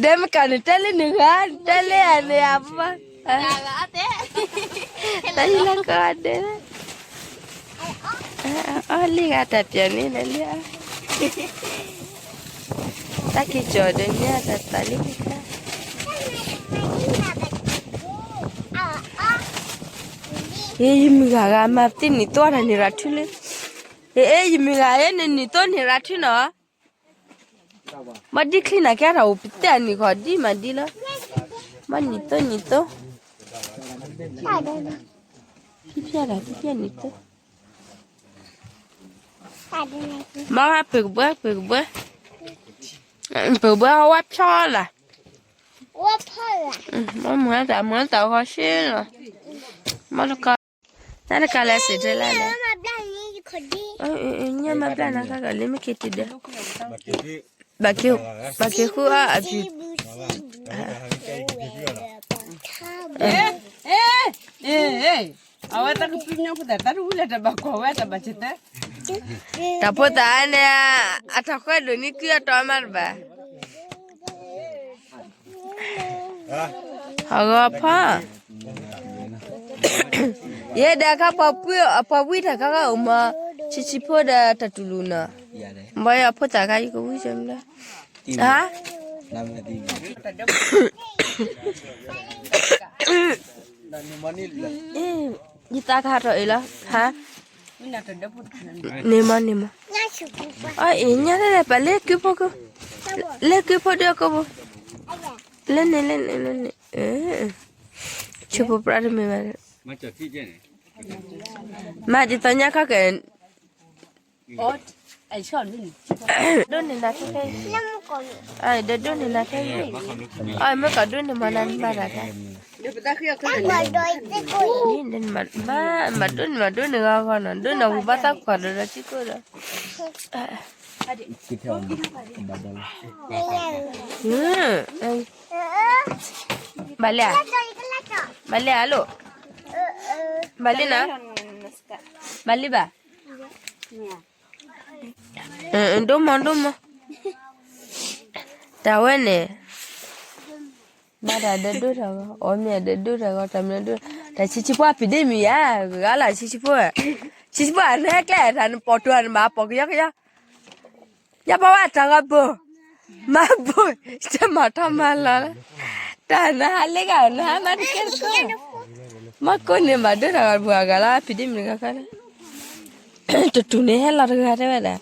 ဒီးမကၤနတဲလၢနဂၤ, နတဲလၢအန့ၣ်အဘၣ်, တၢ်ဟံၣ်လၢကီၢ်ဒဲး, အီၣ်လံဂၤတၢ်ပျၢၤန့ၣ်လၢလံ, တၢ်က့ၤကၠီၤဒီးညၣ်တၢ်သးလံနခါ အ့ ယမုၢ်ဂၤဂၤမၤသ့ၣ်နံၤသီတၢ်န့ၣ်ရၤထူလၢ, အ့ ယမုၢ်ဂၤအ့ နနံၤသီန့ၣ်ရၤထူနီၤ, ဘၣ်ဒ်ချံနၤကဲထီၣ်အိၣ်ပတဲအနံၤဃီဒ်မးဒ်လီၤ, ဘၣ်နံၤသီနံၤသီ, ဖံဖျဲၣ်ဒၣ်ဖံဖျဲၣ်နံၤသီ, မၤဝဲပှ့ၤကဘှဲပှ့ၤကဘှဲ, ပှ့ၤကဘှဲဝဲဖျီလၢ်, မ့ၢ်မၤတၢ်မၤတၢ်ဃီရှ့လီၤ, မ့ၢ်တကး, တၢ်တကးလၢစံးတဲလၢလဲၣ်, ညၣ်မၤဘျါနၤခါကလၢမ့ၢ်က့ၤတုၤဒီး, ဘၣ်က့ၤဃုအီၣ်အပျံၤ, အဝဲတၢ်ကပျံၤညီဖိသၣ်တၢ်တဝံၤလၢတဘၣ်ကွၢ်ဝဲတဘၣ်စ့ၢ်တဲ, တၢ်ဖိသၣ်န့ၣ်, အတၢ်ဃဲဒိၣ်န့ၣ်ကုအတီမးတဘၣ် အဂီၤဖီ, ယဲဒၣ်ခါပှၤဝံတၢ်ခါခါအိၣ်မး, ဆံးဆံးဖိဒီးတၢ်တူၢ်လိာ်နီၤ, ဘၣ်ယဖိသၣ်ခါယကဝံစၢၤမးလၢ, ဟါ ယသးကဟးထီၣ်အံၤလီၤ, ဟါ, န့ၣ်မးန့ၣ်မး, အအံၤညါတလဲၣ် ပှၤလၢကုဖိက, လၢကုဖိဒုးအကိးဖိ, လၢန့ၣ်လၢန့ၣ်လၢန့ၣ်, ဆူဖိပြးတမ့ၢ်ဘၣ်, မၤဒ်သိးညါခီကဲ, ဒိၣ်န့ၢ်နၤခဲခဲ, ဒီးဒိၣ်န့ၢ်နၤခဲခဲ, အမ့ၢ်ကီးဒိၣ်န့ၢ်မၤနၤနဘၣ်တၢ်ခဲ, မၤဒိၣ်န့ၢ်မၤဒိၣ်န့ၢ်ဂီၢ်ဂီၢ်နီၤ, ဒိၣ်န့ၢ်ဝံၤဘၣ်သးကွၢ်ဒီးဒီးထံကိၣ်ဒီး, ဘၣ်လံဧါ, ဘၣ်လံဧါလိၣ်, ဘၣ်လံနၤ, ဘၣ်လံဘၣ် ဒိၣ်မးဒိၣ်မး, တၢ်ဝဲန့ၣ်, ဘၣ်တၢ်ဒီးဒိၣ်တၢ်ဂီၤ, အီၣ်မ့ၢ်အဒီးဒိၣ်တၢ်ဂီၤ, တၢ်မ့ၢ်ဒိၣ်, တၢ်ဆံးဆံးဖိအပျံၤဒ့မုၣ်ယါ, ဂၤလၢဆံးဆံးဖိ, ဆံးဆံးဖိအရဲကျဲတၢ်နပိာ်တူၢ်နမၤပိာ်ကယီကယီ, ယပှၤဝဲတၢ်ဂီၤဘိၣ်, မၤဘိၣ်, တမၤထီၣ်မၤလီၤလၢ, တၢ်နဟးလၢဂၤနဟးမၤတကဲတကီ, မ့ၢ်ကိးန့ၣ်မၤဒိၣ်တၢ်ဂီၤတဘိၣ်အဂၤလၢအပျံၤဒ့မုၣ်တဂၤခါလၢ တတူၢ်န့ၣ်ဟဲလီၤတဂၤတဲဝဲဒၣ်,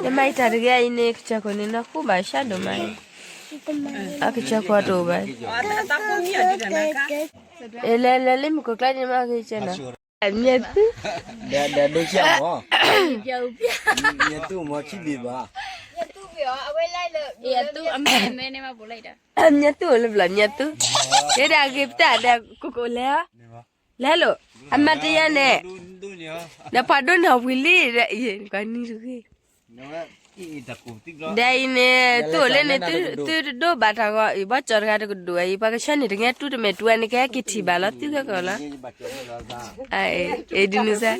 နမၤအံၤတၢ်တဂ့ၤအံၤန့ၣ် ကစၢၢ်ခိၣ်န့ၣ် နဃူဘၣ်ဆၣ်ဒိၣ်မး, အကစၢၢ်ခိၣ်အတအိၣ်ဘၣ်, လဲၤလဲၤလၢမုၢ်ခိၣ်ကျါန့ၣ်မ့ၢ်ဂ့ၤကဲနီၤ, မ့ၢ်သူ, ဒဒိဆၢမ့ၢ်, မ့ၢ်သူမ့ၢ်ဆံးဘ့ၣ်ဘၣ် မ့ၢ်သူအိၣ်လၢဘျီ မ့ၢ်သူ, ယဲဒၣ်အဂ့ၤပတၢ်ဒီး ကိးကိးလဲၤ, လဲၤလိာ်, အမၤတယါန့ၣ်, ဒီးပှၤဒိၣ်န့ၢ်အဝံၤလံဒီး ကွၢ်နံၤတဂ့ၤ, ဒီးအံၤန့ၣ် သုအိၣ်လၢန့ၣ် သုတဒိၣ်ဘၣ်တၢ်ဂီၤအံၤ ဘီကၠီတဂၤတကဒိၣ်အံၤ ပှၤကဆှၢန့ၣ်တငဲတူၢ်တမဲာ်တူၢ်အန့ၣ် ကဟဲက့ၤထံၣ်ဘၣ်လီၤ သုကကီၢ်လီၤ. အ့ဒ်န့ၣ်စ့ၢ်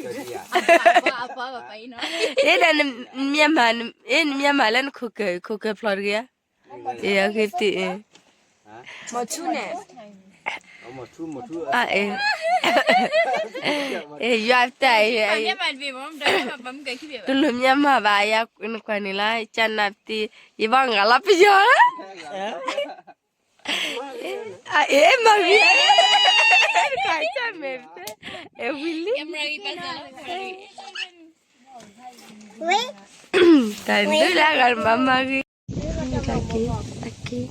အ့ဒၣ် နမၠၢမၤလၢနခိၣ်ကၢၢ် ခိၣ်ကၢၢ်ဖျိးတဂ့ၤဧါ. အ့ အဂ့ၢ်သ့ၣ် မီၤထူန့ၣ် အ့ အ့ ယွၤတၢ်အံၤ ကလိၣ်မၠၢမၤဘၣ် ယကွၢ်န့ၣ်လီၤ ကနၣ်သ့ ယဘၣ်ငါလီၤပယီၤလီၤ အ့ မၤဂ့ၤ တၢ်မဲာ် အ့ဝံၤလံ တၢ်ဒုးလၢအဂၤမၤမၤဂ့ၤ တၢ်က့ တၢ်က့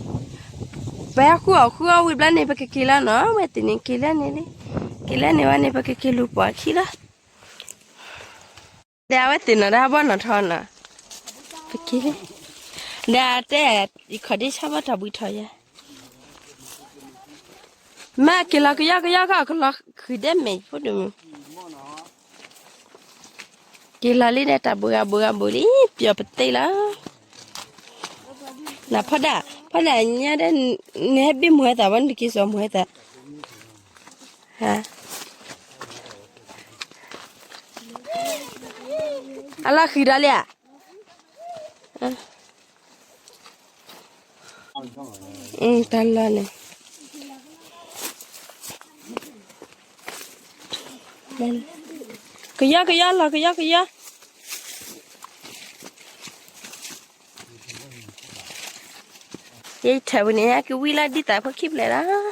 ပှၤဟဲဃုအီၣ်ဃုအီဝံၤဘျီန့ၣ် ပကက့ၤလီၤနီၤ အဝဲသ့ၣ်န့ၣ်က့ၤလၢန့ၣ်လံ က့ၤလၢန့ၣ်ဝဲန့ၣ် ပကက့ၤလူၤပိာ်အခံလီၤ ဒီးအဝဲသ့ၣ်နီၤ တၢ်ဘီနီၣ်ထီနီၤ ပက့ၤလံ ဒီးတဲ ယခီၣ်ဒ့ဆါဘီထီၣ်ဘှံးထီၣ်ယဲ မ့ၢ်က့ၤလီၤကယီကယီကီၢ် ကလီၤဃံၤဒဲးမဲာ်ဖိဒိၣ်မုၢ် က့ၤလီၤလံဒီးတၢ်ဘိးဂၤဘိးဂၤဘိးလံ ပျီၣ်ပသ့လီၤ နဖီဒၣ် ဖီဒၣ်ညါဒီး နဟဲဘ့ၣ်မုၢ်ဟဲသၣ်ဝဲ နတက့ၤစိာ်မုၢ်ဟဲသၣ် အလီၤဃံၤဒီးလံဧါ တၢ်လီၢ်န့ၣ် ကယီကယီလီၤ ကယီကယီ ယထၢၣ်ပူၤန့ၣ် ဟဲက့ၤဝံၤလီၤ ဒ်သိးဖိခံဖျၢၣ်လီၤ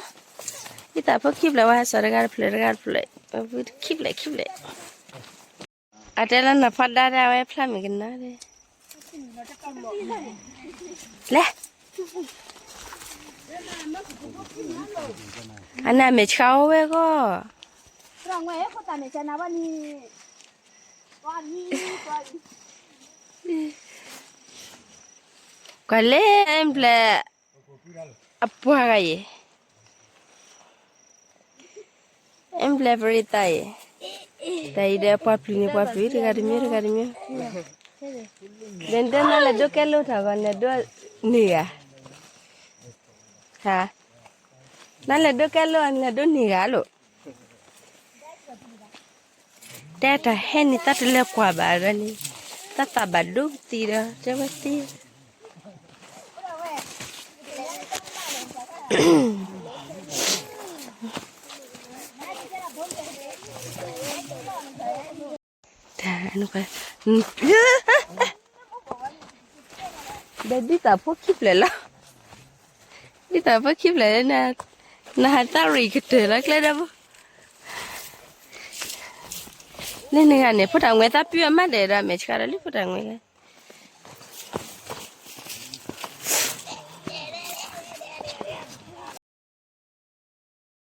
ဒ်သိးဖိခံဖျၢၣ်ဝဲ ဟဲစိာ်တဂၤတဖျၢၣ်တဂၤတဖျၢၣ် ခံဖျၢၣ်ခံဖျၢၣ် အတဲလၢနဖီဒါဒၣ်ဝဲဖျါမုၢ်ကနၣ်ဒီး လဲၤ အနၢ်မဲာ်ဆှးအိၣ်ဝဲဂီၢ် ကွၢ်လၢ အဘျဲၣ် အဘျဲၣ်ပရ့သးအံၤ တၢ်အံၤဒီးပှၤပျုၤန့ၣ် ပှၤပျုၤတဂၤတမံၤတဂၤတမံၤ ဒီးနဒိးနလဲၤဒိးကဲလိာ်တၢ်ဂီၤ နဒိးန့ၢ်ဂၤ ဟါ နလဲၤဒိးကဲလိာ် နလဲၤဒိးန့ၢ်ဂၤလိာ် တဲတၢ်ဟဲန့ၣ် သးတလဲၤကွၢ်ဘၣ်ဒီးန့ၣ် သးသးဘၣ်ဒိပသံဒီး တဲဝဲသံ တၢ် ဒီးဒ်သိးဖိခံဖျၢၣ်လီၤ ဒ်သိးဖိခံဖျၢၣ်လၢ နဟးသးရံၣ်ကတၢၢ်လီၤကျဲဒီးဘိ လၢနဂၤန့ၣ် ဖိတၢ်ငွဲသးပှ့ၤအမးဒဲးဒီး မဲာ်ဆှးဒီးလၢဖိတၢ်ငွဲ